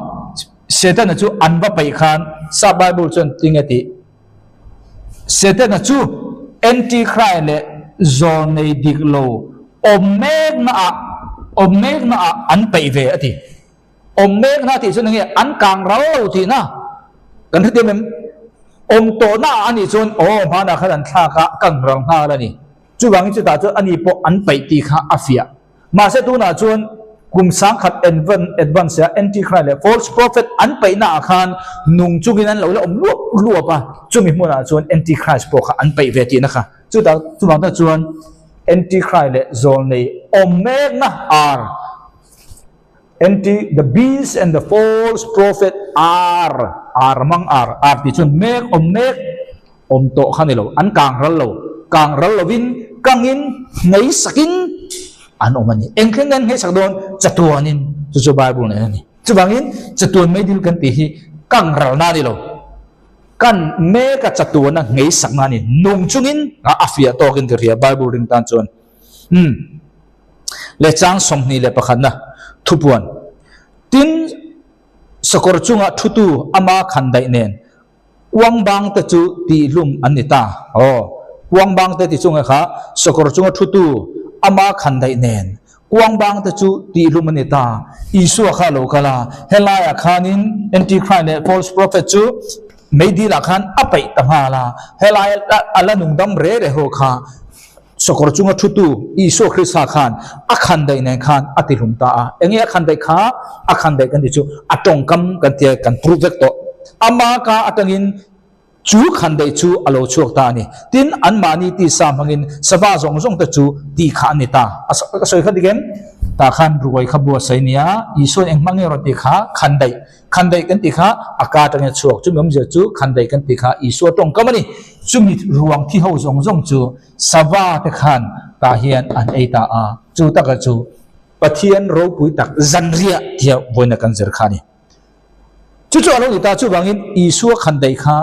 Setana chu an va paih khan Sap Bible chuan tinge tih? Setana chu Antichrist leh zawlnei dik lo awm mekna ah awm mekna ah an paih ve a ti. Awm mekna tih chuan enge an kang ral lo tihna kan hre tiam em? Awm tawhna ah a nih chuan aw hmanah khan an thlak a kang ral nghal a ni. Chuvangin chutah chuan ani pawh an paih tih kha a fiah. Mahse tunah chuan kum sangkhat advance a Antichrist leh false prophet an paihna ah khan nung chungin an lo la awm luap luap a, chumi hmunah chuan Antichrist pawh kha an paih ve tihna kha. Chutah chuvang tak chuan Antichrist leh zawlnei awm mekna ar Anti the beast and the false prophet are ar mang ar ar tih chuan mek awm mek awm tawh kha ni lo an kang ral lo kang ral lovin kangin hnei sakin an awm a ni eng thleng nge an hnei sak dawn chatuanin chu chu bible nen a ni chuvangin chatuan meidil kan tih hi kang ralna a ni lo kan meka chatuana hnei sakna a ni nung chungin a fiah tawkin ka hria bible ring tan chuan umm leh chang 21na thupuan. Tin, sakawr chunga thutu ama khan daih nen kuang bang te chu tihhlum an ni ta. Aw, kuang bang te ti chunga kha sakawr chunga thutu ama khan daih nen kuang bang te chu tihhlum an ni ta. Isua kha a lo kal a, helaiah khanin Antichrist leh false prophet chu meidilah khan a paih ta nghal a, helai a la nungdam re re ho kha Sakawr chunga thutu Isua Krista khan a khandaih nen khan a tihlum ta a. Enge a khandaih kha? A khandaih kan tih chu a tawngkam kan tia kan prove vek tawh. Ama ka atangin chu khandaih chu a lo chhuak ta a ni. Tin, anmahni tisa hmangin sava zawng zawng te chu tih kha a ni ta. A sawi kha dik em? Tah khan ruai kha buatsaih nia, Isua'n eng hmang nge rawn tih kha khandaih. Khandaih kan tih kha a ka atangin a chhuak. Chumi awmzia chu khandaih kan tih kha Isua tawngkam a ni. Chumi ruang thi ho zawng zawng chu Sava te khan tah hian an ei ta a, chu taka chu Pathian ropui tak zanriah tia vawiina kan zir kha a ni. Chu chu a lo ni ta, chuvangin Isua khandaih kha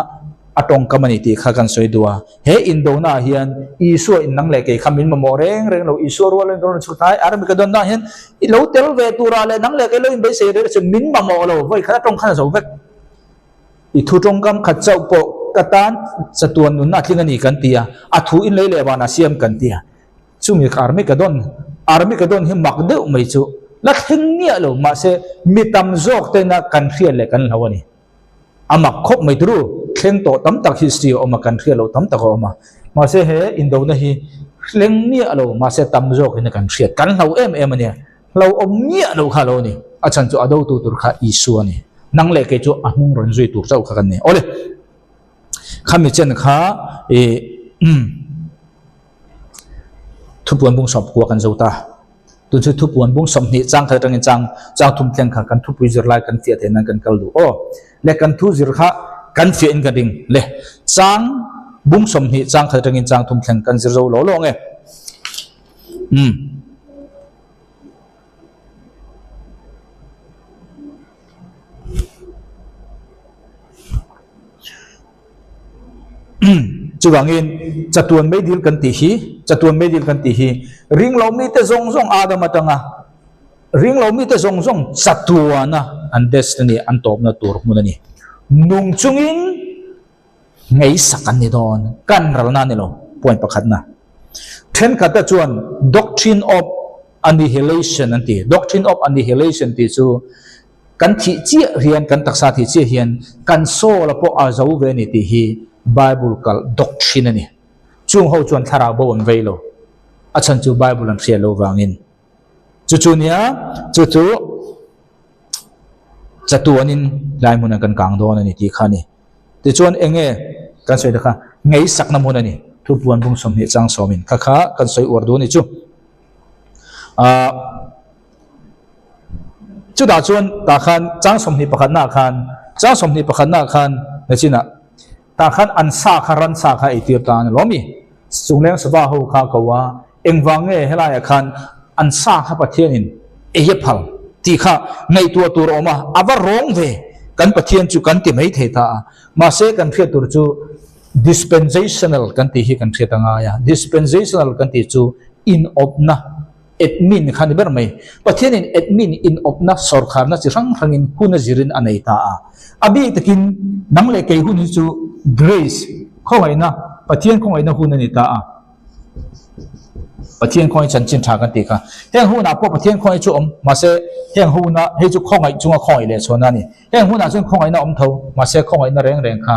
a tawngkam a ni tih kha kan sawi duh a. He indona ah hian Isua in nang leh kei kha min mamawh reng reng lo, Isua rual in rawn chhuk hnai Armageddon ah hian i lo tel ve turah leh nang leh kei lo inbeisei reng chu min mamawh lo, vawi khat a tawng khan a zo vek. I thu tawngkam khat chauh pawh ka tan chatuan nunna a tling a ni kan ti a, a thu in lei leh vanah siam kan ti a. Chumi kha Armageddon, Armageddon hi mak deuh mai chu la thleng miah lo, mahse mi tam zawk tena kan hriat leh kan hlo a ni. A mak khawp mai turu, thleng tawh tam tak history a awm a, kan hriat loh tam tak a awm a. Mahse he indona hi thleng miah lo, mahse tam zawkin kan hriat, kan hlo em em a nia. Hlauhawm miah lo kha lo ni. A chhan chu a dotu tur kha Isua a ni. Nang leh kei chu a hnung rawn zui tur chauh kha kan ni. Awle, khami chen kha i umm thupuan bung 19 kan zo ta. Tun chu thupuan bung 20 chang khat atangin chang chang thum thleng kha kan thupui zir lai kan fiah theih nan kan kal duh aw. Le kan thu zir kha kan fiah in ka ding le. Chang bung 20 chang khat atangin chang thum thleng kan zir zo lo lo ang e. Umm. Chuvangin chatuan meidil kan tih hi chatuan meidil kan tih hi ring lo mite zawng zawng Adam atanga ring lo mite zawng zawng chatuana an destiny an tawpna tur hmun a ni. Nung chungin ngeisak an ni dawn kan ralna a ni lo point pakhatna. Thenkhatte chuan Doctrine of Annihilation an ti. Doctrine of Annihilation tih chu kan thih chiah hian, kan taksa thih chiah hian kan soul-a pawh a zo ve a ni tih hi Bible kalh doctrine a ni. Chung ho chuan thlarau bo an vei lo. A chhan chu Bible an hriat loh vangin. Chu chu nia, chu chu chatuanin lai hmunah kan kang dawn a ni tih kha a ni. Tichuan eng nge kan sawi ta kha? Ngaihsakna hmun a ni. Thupuan bung 20 chang sawmin kha kha kan sawi uar duh a ni chu. Ahh chutah chuan tah khan chang 21 naah khan chang 21 naah khan nachinah tah khan an sa kha ran sa kha eitir ta a ni lawm i. Chungleng sava ho kha ko a Engvang nge helaiah khan an sa kha Pathianin ei a phal tih kha ngaihtuah tur a awm a, a va rawng ve, kan Pathian chu kan ti mai thei ta a. Mahse kan hriat tur chu dispensational kan tih hi kan hriat a ngai a, dispensational kan tih chu inawpna, admin kha ni ber mai. Pathianin admin inawpna sawrkharna chi hrang hrangin hun a zirin a nei ta a. A bik takin nang leh kei hun hi chu grace, khawngaihna, Pathian khawngaihna hun a ni ta a. Pathian khawngaih chanchin tha kan tih kha. Heng hunah pawh Pathian khawngaih chu awm, mahse heng huna hei chu khawngaih chunga khawngaih leh chhuahna a ni. Heng hunah chuan khawngaihna awm tho, mahse khawngaihna reng reng kha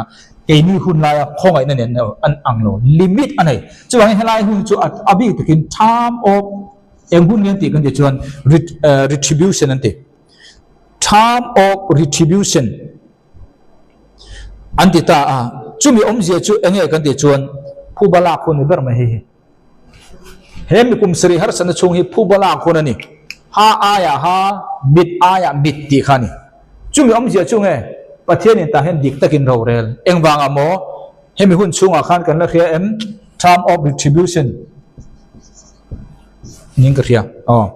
keini hun laia khawngaihna nen an ang lo, limit a nei. Chuvangin helai hun chu a bik takin time of eng hun nge an tih kan tih chuan retribution an ti. Time of retribution. An ti ta a, chumi awmzia chu eng nge kan tih chuan phuba lak hun ni ber mai hei hi. He mi kum sarih harsatna chhung hi phuba lak hun a ni. Ha aiah ha, mit aiah mit tih kha a ni. Chumi awmzia chu nge Pathianin tah hian dik takin rorel. Engvangah maw hemi hun chhungah khan kan la hria em? Term of retribution niin ka hria. Aw.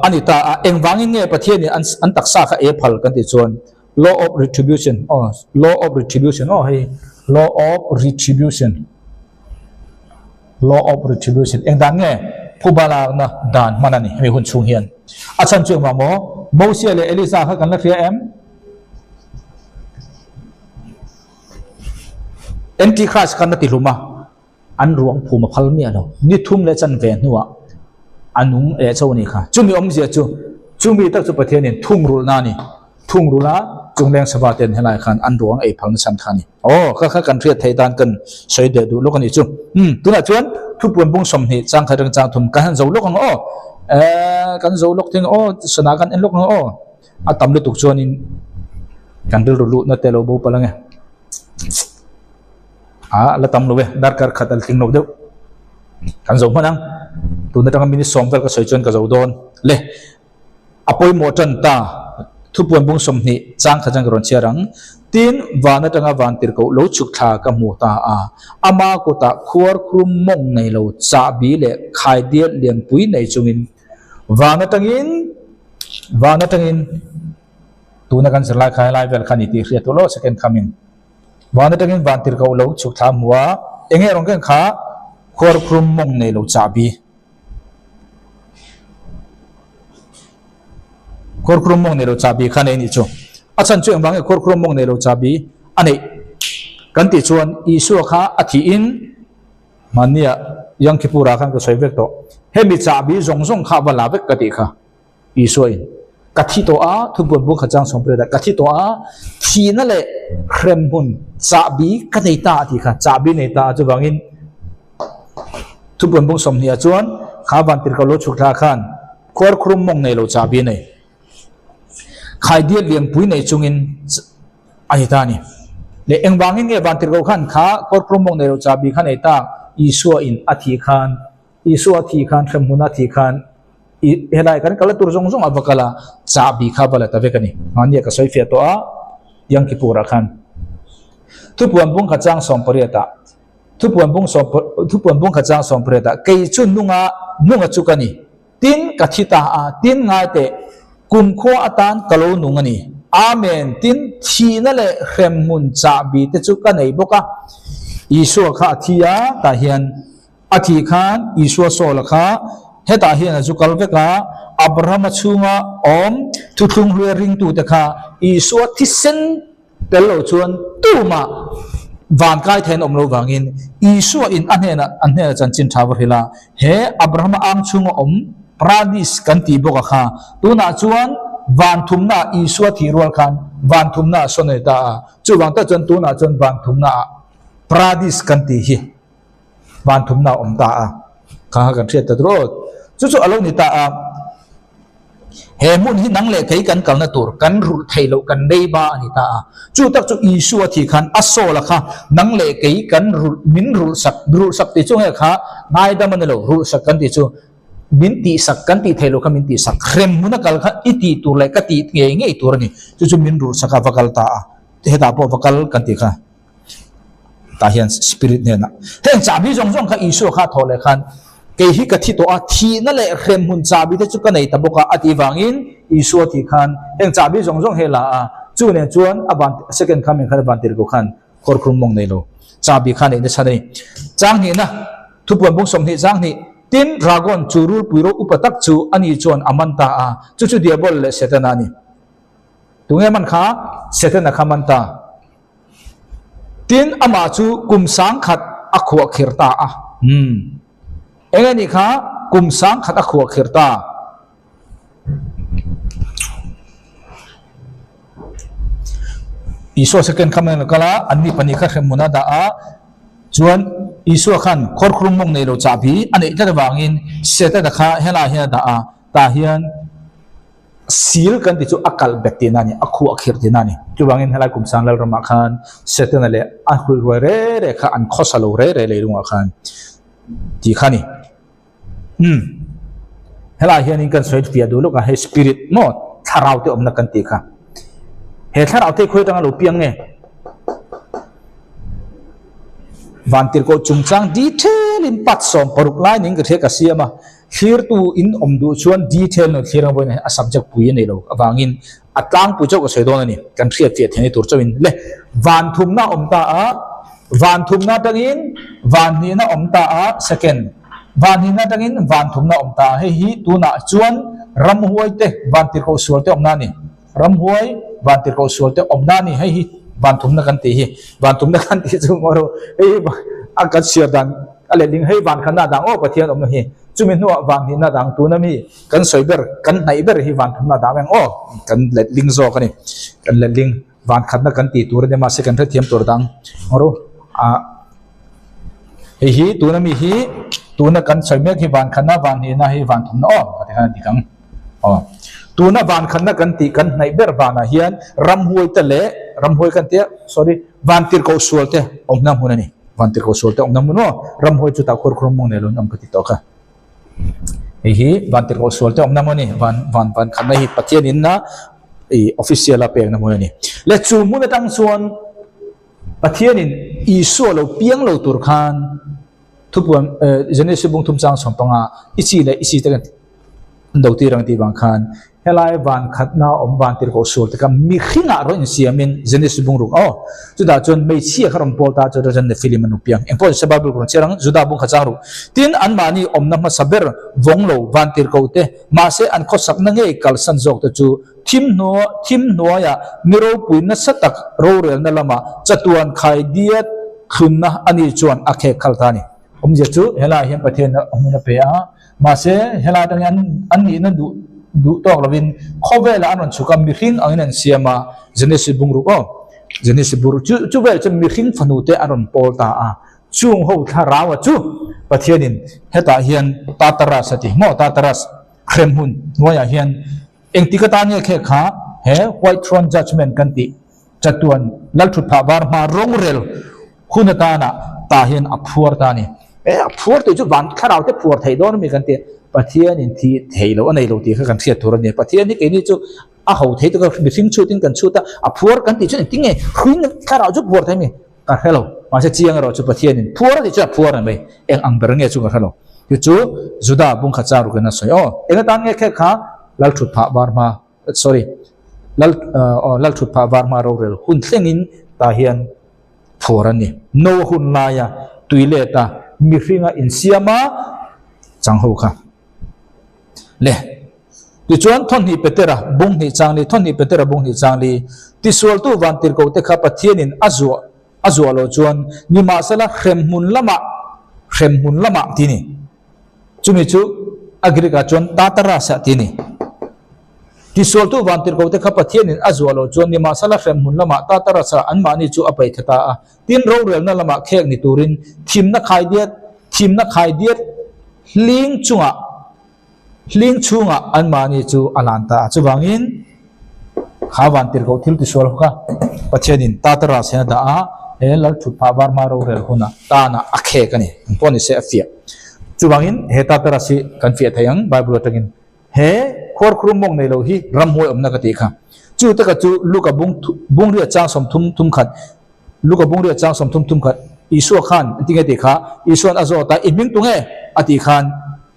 A ni ta a, engvangin nge Pathianin an an taksa kha e phal kan tih chuan law of retribution aw law of retribution aw hei law of retribution law of retribution eng dan nge phuba lakna dan hman a ni hemi hun chhung hian a chhan chu engvang maw Mosia leh Elisa kha kan la hria em Antichrist khan a ti hlum a. An ruang phum a phal miah lo. Ni thum leh chan ve hnuah a nung leh cho a nih kha. Chumi awmzia chu, chumi tak chu Pathianin thungrulhna a ni. Thungrulh a chungleng sava ten helai khan an ruang ei phalna chhan kha a ni. Aw, kha kha kan hriat theih dan kan sawi deh duh lawk a nih chu. Umm, tunah chuan thupuan bung 20 chang khat reng chang thum kan han zo lawk ang aw. Eeh, kan zo lawk thing aw, sana kan en lawk ang aw. A tam lutuk chuanin kan rilru luhna te lo bo palh ang e. A la tam lo e, darkar khat a la tling lo deuh. Kan zo hman ang. Tun atanga minute sawm vel ka sawi chuan ka zo dawn. Le, a pawimawh tan ta. Thupuan bung 20 chang kha chuan ka rawn chhiar ang. Tin, van atanga van tirhkoh lo chhuk thla ka hmu ta a. Ama kutah khuar khrum mawng nei lo chahbi leh khaidiat lianpui nei chungin van atangin van atangin tuna kan zirlai kha helai vel kha ni tih hriat tur aw second coming. Van atangin van tirhkoh lo chhuk thla hmu a, eng nge rawn ken kha khuarkhrum mawng nei lo chahbi. Khuarkhrum mawng nei lo chahbi kha nei nih chu. A chhan chu engvang nge khuarkhrum mawng nei lo chahbi a neih kan tih chuan Isua kha a thihin mahnia Yom Kippur-ah khan ka sawi vek tawh. Hemi chahbi zawng zawng kha va la vek ka tih kha. Isua in, Ka thi tawh a, thubuan bung kha chang 18 ah, ka thi tawh a, thihna leh hremhmun chahbi ka nei ta a tih kha, chahbi nei ta a chuvangin thubuan bung 20 ah chuan kha vantirhkoh lo chhuk thla khan khuarkhurum mawng nei lo chahbi nei, khaidiat lianpui nei chungin a ni ta a ni. Leh engvangin nge vantirhkoh khan kha khuarkhurum mawng nei lo chahbi kha nei ta, Isua in a thih khan, Isua a thih khan, hremhmun a thih khan, I helai kan kal a tur zawng zawng a va kal a, chahbi kha va la ta vek a ni. Mahnia ka sawi fiah tawh a, Yom Kippur-ah khan. Thupuan bung kha chang 18 ah, Thupuan bung sawm Thupuan bung kha chang 18 ah, Kei chu nunga nunga chu ka ni, tin ka thi ta a, tin ngai teh, kumkhua atan ka lo nung a ni. Amen, tin thihna leh hremhmun chahbi te chu ka nei bawk a. Isua kha a thi a, tah hian A thih khan Isua Saula kha hetah hian a zu kal vek a, Abrahama chhunga awm thuthlung hluia ringtute kha Isua thisen tel lo chuan tumah Van kai thei an awm lo vangin Isua in a hnenah an hnenah chanchin tha va hrilh a, he Abrahama ang chhunga awm Paradis kan tih bawk a kha tunah chuan van thumnaah Isua thih rual khan van thumnaah sawn a ni ta a, chuvang tak chuan tunah chuan van thumnaah Paradis kan tih hi van thumnaah a awm ta a, kha kha kan hriat ta rawt. Chu chu a lo ni ta a. He hmun hi nang leh kei kan kalna tur kan rulh theih loh kan nei ba a ni ta a. Chu tak chu Isua thih khan a sawl a kha nang leh kei kan rulh min rulh sak rulh sak tih chu nge kha ngaidam a ni lo rulh sak kan tih chu min tih sak kan tih theih loh kha min tih sak hrem hmun a kal kha i tih tur leh ka tih ngei ngei tur a ni chu chu min rulh sak a va kal ta a hetah pawh va kal kan tih kha. Tah hian Spirit hnenah, Heng chahbi zawng zawng kha Isua kha a thawh leh khan, Kei hi ka thi tawh a, thihna leh hremhmun chahbi te chu ka nei ta bawk a, a tih vangin Isua thih khan heng chahbi zawng zawng hi a la a, chu nen chuan a van second coming khan a van tir ko khan khawrkhur mawng nei lo chahbi kha neih nasa a ni. Chang hnihna, Thupuan bung 20 chang hnih, Tin, Dragon chu rulpui ro upa tak chu ani chuan a man ta a, chu chu Diabol leh Setana a ni. Tunge man kha? Setana kha man ta. Tin, amah chu kum sangkhat a khuahkhir ta a. Umm. Eng a nih kha? Kum sangkhat a khuahkhir ta. Isua second coming a kal a, anni pahnih kha hremhmun a dah a, chuan Isua khan khawrkhur mawng nei lo chahbi a neih tlat avangin Setana kha helaiah hian a dah a, tah hian Sil kan ti chu a kalh bet tihna a ni, a khuah khirh tihna a ni. Chuvangin helai kum sang Lalramah khan Setana leh a hruihruai re re kha an khawsa lo re re leilungah khan tih kha a ni. Umm. Helaiah hianin kan sawi fiah duh lawk a, hei spirit maw thlarau te awmna kan tih kha. He thlarau te hi khawi atanga lo piang nge? Vantirhkoh chungchang detail in pat 16 lai ning ka hria ka siam a. Thlirtu in awm duh chuan detail no thlir ang vawiin a subject pui a nei lo avangin a tlangpui chauh ka sawi dawn a ni. Kan hriat fiah theih ni tur chauhin le van thumna a awm ta a, van thumna atangin van hnihna a awm ta a, second van hnihna atangin van thumna a awm ta a, hei hi tunah chuan ramhuai te van tirhkoh sual te awmna a ni. Ramhuai van tirhkoh sual te awmna a ni, hei hi van thumna kan tih hi, van thumna kan tih chu maw hei hi a kan chhiar dan a letling hei van khatna dang aw Pathian awmna hi, chumi hnuah van hnihna dang tuna mi kan sawi ber kan hnaih ber hi van thumna dang eng aw kan letling zawk a ni, kan letling van khatna kan tih tur a nia mahse kan hrethiam tur dang maw ah hei hi tuna mi hi tuna kan sawi mek hi van khatna van hnihna hi van thumna aw ka ti khan a dik ang. Aw. Tuna van khatna kan tih kan hnaih ber vanah hian ramhuai te leh ramhuai kan tia sorry van tirhkoh sual te awmna hmun a ni. Van tirhkoh sual te awmna hmun aw. Ramhuai chu tah khuar khuar mawng nei lo in awm ka ti tawh kha. Hei hi van tirhkoh sual te awmna hmun a ni. Van van van khatna hi Pathian in a ih official a pekna hmun a ni. Le chu hmun atang chuan Pathian in Isua lo piang lo tur khan Thupuan Genesis bung thum chang 15 i chi leh i chi te kan do tir ang tih vang khan helai van khatna awm van tir ko sual te kha mihringah rawn insiamin Genesis bung ruk aw chutah chuan hmeichhia kha rawn pawl ta chu Rajan Nephilim an upiang engpawh nise Bible rawn chhiar ang Juda bung kha chang ruk tin anmahni awmna hmasa ber vawng lo van tir ko te mahse an khawsakna ngei kalsan zawk te chu thim hnuai thim hnuaiah mi ropui nasa tak rorelna lamah chatuan khai diat thlunna a ni chuan a khek khal ta a ni. Awmzia chu helaiah hian Pathian a hmun a pe a, mahse helai atangin an an nihna duh duh tawk lovin khawvelah an rawn chhuk a, mihring angin an siam a, Genesis bungruk aw, Genesis bur chu chu vel chuan mihring fanu te an rawn pawl ta a, chung ho thlarau a chu Pathianin hetah hian Tartarus a ti maw Tartarus hremhmun hnuaiah hian Engtik atan nge khek kha he White Throne Judgement kan tih chatuan Lalthutphah var hma rongrel hun atana tah hian a phuar ta a ni. E a phuar tih chu van thlarau te phuar theih dawn a mi kan ti a, Pathian in thi thei lo a nei lo tih kha kan hriat tur a ni. Pathian hi keini chu a ho thei tuk a, mihring chhutin kan chhut a, a phuar kan tih chuan engtin nge hruin thlarau chu phuar thei a mi? Ka hre lo. Mahse chiang erawh chu Pathian in phuar a tih chuan a phuar a ni mai. Eng ang ber nge chu ka hre lo. Chu chu Juda bungkhat chang rukin a sawi. Aw, eng atan nge khek kha Lalthut phah var hma, sorry, Lal, aw, Lalthut phah var hma rorel hun thlengin tah hian phuar a ni. Noa hun laia tui let a mihringa insiam a chang ho kha. Le. Tichuan, Thawhnih Petera bung hnih chang li, Thawhnih Petera bung hnih chang li, tisualtu vantirhkohte kha Pathianin a zuah. a zuah loh chuan nimahsela hremhmun lamah hremhmun lamah ti ni. Chumi chu a Greek ah chuan Tartarus ah ti ni. Tisualtu vantirhkohte kha Pathianin a zuah loh chuan nimahsela hremhmun lamah Tartarus ah anmahni chu a paih tha ta a. Tin, rorelna lamah khek ni turin thimna khaidiat thimna khaidiat hling chungah hling chhungah anmahni chu a lan ta a. Chuvangin kha vantirhkoh thil tisual ho kha Pathianin Tartarus hian a dah a, he lal thut phah var hma rorel hunah tanah a khek a ni. Eng pawh ni se a fiah. Chuvangin he Tartarus hi kan fiah thei ang Bible atangin. He khuarkhurum mawng nei lo hi ramhuai awmna ka tih kha. Chu taka chu Luka bung bungriat chang 30 thum khat Luka bungriat chang 30 thum khat Isua khan an ti nge tih kha Isuan a zawt a i hming tu nge a tih khan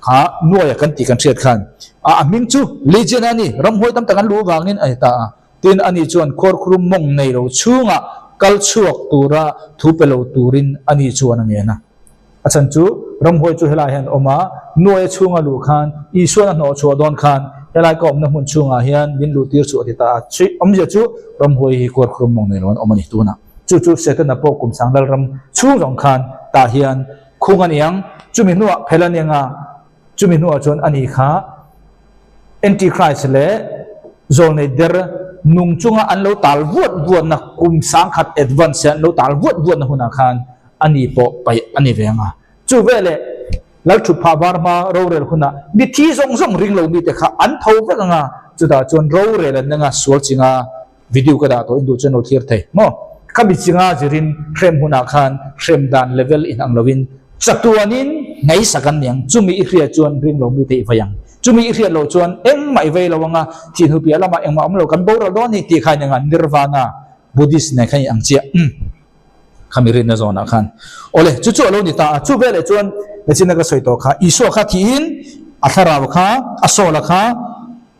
kha nuaia kan tih kan hriat khan a a hming chu Legion a ni ramhuai tam tak an luh vangin a ni ta a. Tin ani chuan khuarkhurum mawng nei lo chhungah kal chhuak tura thu pe lo turin ani chuan a ngen a. A chhan chu ramhuai chu helai hian awm a, nuaia chhunga luh khan Isuan a hnawh chhuah dawn khan helai ka awmna hmun chhungah hian min luh tir chu a ti ta a. Chhui awmzia chu ramhuai hi khuarkhurum mawng nei lo an awm a ni tunah. Chu chu Setana pawh kum sang lalram chhung zawng khan tah hian khung a ni ang. Chumi hnuah phel a ni ang a, chumi hnuah chuan ani kha Antichrist leh zawlnei der nung chunga an lo tal vuat vuatna kum sangkhat advance an lo tal vuat vuatna hunah khan ani pawh paih a ni ve ang a. Chu veleh Lalthut phah var hma rorel hunah mithi zawng zawng ring lo mite kha an tho vek ang a, chutah chuan rorel an neng a, sual chinga video ka dah tawh in duh chuan lo thlir thei maw? Khami chinga zirin hrem hunah khan hrem dan level inang loin chatuanin ngaihsak an ni ang, chumi i hriat chuan ring lo mite i vai ang. Chumi i hriat loh chuan engmah i vei lo anga thih hnu piah lamah engmah awm lo kan boral dawn ni tih kha eng a Nirvana Buddhist nen khan i ang chiah umm khami rinna zawnah khan awle chu chu a lo ni ta a chu veleh chuan nachina ka sawi tawh kha Isua kha thihin a thlarau kha a soul a kha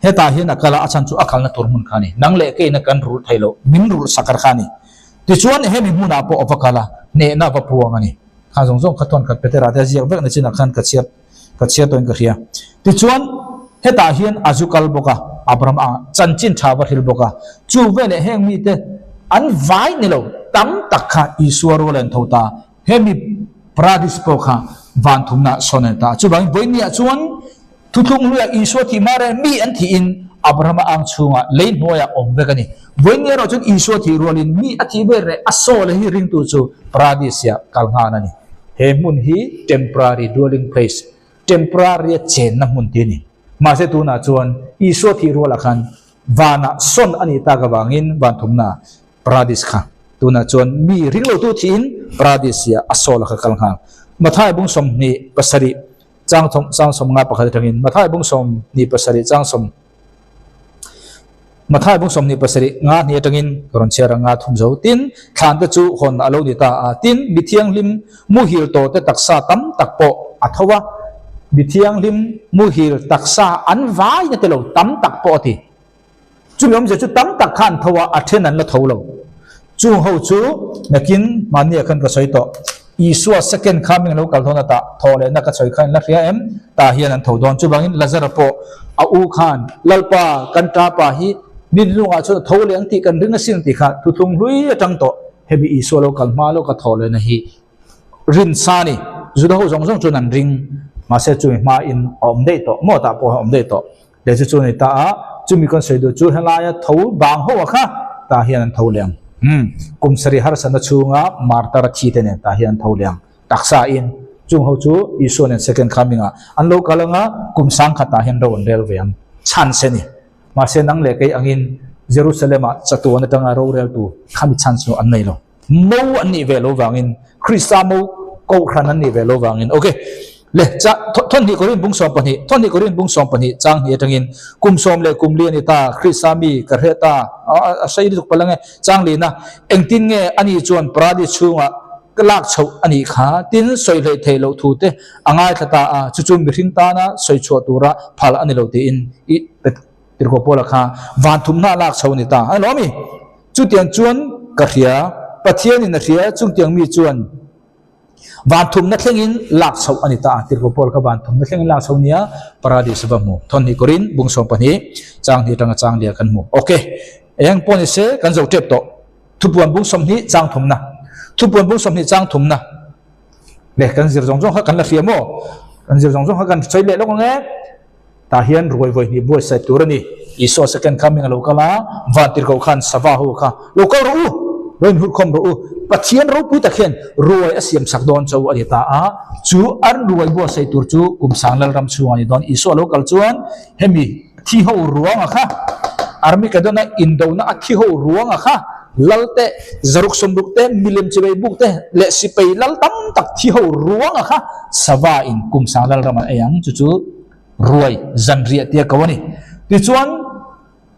hetah hian a kal a a chhan chu a kalna tur hmun kha a ni nang leh keina kan rulh thei loh min rulh sakar kha a ni tichuan hemi hmunah pawh a va kal a hnehna a va puang a ni kha zawng zawng kha thawn khat Petera te a ziak vek nachinah khan ka chhiat Ka chhiat tawhin ka hria. Tichuan, hetah hian a zu kal bawk a, Abraham a chanchin tha va hril bawk a. Chu veleh heng mite an vai ni lo tam tak kha Isua rual an tho ta. Hemi Paradis pawh kha van thumna sawn a ni ta. Chuvangin vawinia chuan thuthlung hluiah Isua thih hma reng mi an thihin Abraham a ang chhungah lei hnuaiah awm vek a ni. Vawinia erawh chuan Isua thih rualin mi a thih ber leh a saw leh hi ringtu chu Paradis-ah kal nghal a ni. He hmun hi temporary dwelling place, temporary a chenna hmun tih a ni. Mahse tunah chuan Isua thih rualah khan vanah sawn a nih tak avangin van thumna paradis kha tunah chuan mi ringlotu thihin paradis-ah a sawl a kha kal nghal. Mathai bung 27 chang chang 51 atangin Mathai bung 27 chang sawm Mathai bung 27 nga hnih atangin ka rawn chhiar ang nga thum zo. Tin, thlan te chu hawn a lo ni ta a. Tin, mi thianghlim muhil tawh te taksa tam tak pawh a tho a. Mi thianghlim muhil taksa an vai na te lo tam tak pawh a ti. Chumi awmzia chu tam tak kha an tho a, a then an la tho lo. Chung ho chu nakin mahnia khan ka sawi tawh. Isua second coming lo kal dawn a tah thawh lehna ka sawi khan la hria em? Tah hian an tho dawn. Chuvangin Lazara pawh a u khan Lalpa kan ta pa hi min hnungah chuan a tho leh ang tih kan ring asin tih kha thuthlung hlui atang tawh hemi Isua lo kal hma lo ka thawh lehna hi rinsa a ni. Juda ho zawng zawng chuan an ring. Mahse chumi hmain a awm daih tawh. Maw tah pawh a awm daih tawh. Leh chu chu a ni ta a, chumi kan sawi duh chu helaia tho bang ho a kha tah hian an tho leh ang. Umm, kum sarih harsatna chhunga martar a thi te nen tah hian an tho leh ang. Taksa in chung ho chu Isua nen second coming ah an lo kal anga kum sangkhat tah hian ro an rel ve ang. Chance a ni. Mahse nang leh kei angin Jerusalem ah chatuan atanga roreltu khami chance chu an nei lo. Mo an nih ve lo vangin Krista mo kohhran an nih ve lo vangin ok le cha thawn hnih Korin bung 12 thawn hnih Korin bung 12 chang hnih atangin kum sawm leh kum li a ni ta Krista mi ka hre ta a sei lutuk palh ange chang lina engtin nge ani chuan paradis chhungah ka lak chhoh a nih kha tin sawi hleih theih loh thu te a ngaithla ta a chu chu mihring tana sawi chhuah tura phal a ni lo tiin i Tirhkoh Paula kha van thumna a lak chho a ni ta a ni lo mi? Chutiang chuan ka hria, Pathianin a hria, chungtiang mi chuan van thumna thlengin lak chhoh a ni ta a. Tirhkoh Paula kha van thumna thlengin lak chho nia Paradis va hmu. Thawnhnih kawrin bung 12 chang hnih atanga chang lia kan hmu. Ok, eng pawh ni se kan zo tep tawh. Thupuan bung 20 chang thumna. Thupuan bung 20 chang thumna leh kan zir zawng zawng kha kan la hria maw? Kan zir zawng zawng kha kan sawi leh lawk ang e. Tah hian ruai vawi hnih buatsaih tur a ni. Isua second coming a lo kal a, vantirhkoh khan sava ho kha, Lo kal rawh u! Lo inhurhkhawm rawh u! Pathian ropui tak hian ruai a siam sak dawn cho a ni ta a, chu an ruai buatsaih tur chu kum sang Lalram chhungah a ni dawn. Isua a lo kal chuan hemi thi ho ruanga kha, Armageddon-a indona a thi ho ruanga kha, Lal te, zaruk sawmruk te, milem chivei buk te leh sipai lal tam tak thi ho ruanga kha sava in kum sang Lalram an ei ang, chu chu ruai zanriah tia ko a ni. Tichuan,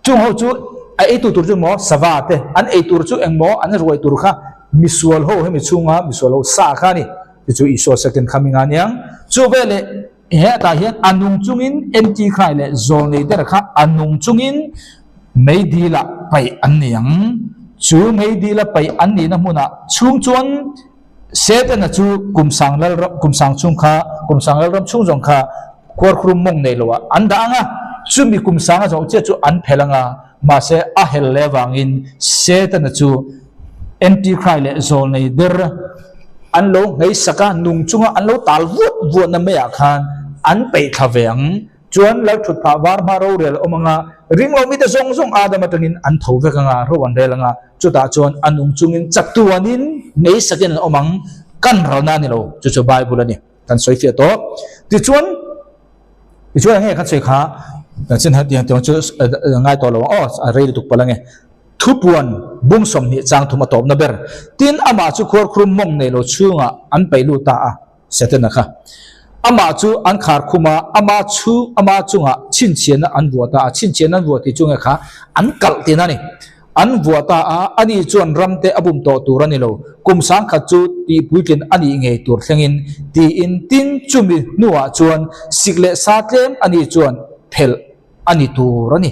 chung ho chu a eitu tur chu maw sava te, an ei tur chu eng maw an ruai tur kha misual ho hemi chhunga misual ho sa kha a ni. Chu chu Isua second coming a niang. Chu veleh hetah hian a nung chungin Anti-Christ leh zawlnei der kha a nung chungin meidil ah paih an ni ang. Chu meidil a paih an nihna hmunah chhung chuan Setana chu kum sang lal ram, kum sang chhung kha, kum sang lal ram chhung zawng kha khuarkhurum mawng nei loah an dah ang a, chumi kum sang a zawh chiah chu an phelh ang a, mahse a hel leh avangin Setana chu Anti-Christ leh zawlnei der an lo nghei sak a, nung chunga an lo tal vuat vuatna maiah khan an peih thla ve ang. Chuan lal thut phah var hma rorel awm anga ringlo mite zawng zawng Adam atangin an tho vek anga ro an rel anga chutah chuan a nung chungin chatuanin ngei sakin an awm ang kan ralna a ni lo chu chu Bible a ni kan sawi fiah tawh. Tichuan tichuan enge kan sawi kha chin hetiang tiang chu ngai tawh lo ang aw a rei lutuk palh ange. Thupuan bung 20 chang thum a tawpna ber tin amah chu khuarkhurum mawng nei lo chhungah an peih lut ta a. Setana kha amah chu an khar khum a, ama chu ama chungah chhinchhiahna an vuah ta a, chhinchhiahna an vuah tih chu nge kha an kalh tihna a ni. An vuah ta a, ani chuan ramte a bum tawh tur a ni lo, kum sangkhat chu tihpuitlin a nih ngei tur thlengin tiin tin chumi hnuah chuan sik leh sa tlem ani chuan phelh A ni tur a ni.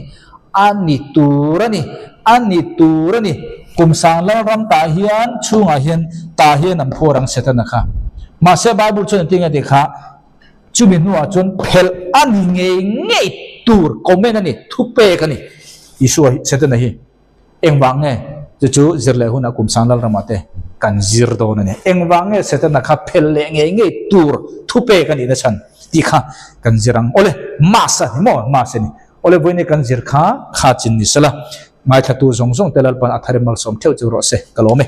A ni tur a ni. A ni tur a ni. Kum sang Lalram tah hian chhungah hian tah hian an phuar ang Setana kha. Mahse Bible chuan engtin nge tih kha chumi hnuah chuan phelh a ni ngei ngei tur comment a ni, thupek a ni Isua hi Setana hi. Engvang nge chu chu zir leh hunah kum sang Lalramah te kan zir dawn a ni. Engvang nge Setana kha phel leh ngei ngei tur thupek a nihna chhan tih kha kan zir ang. Awle, Mass a ni maw? Mass a ni. Awle, vawiin kan zir kha kha chin ni sela, ngaithlatu zawng zawng te Lalpan a thar in malsawm theuh chu rawh se. Ka lawm e.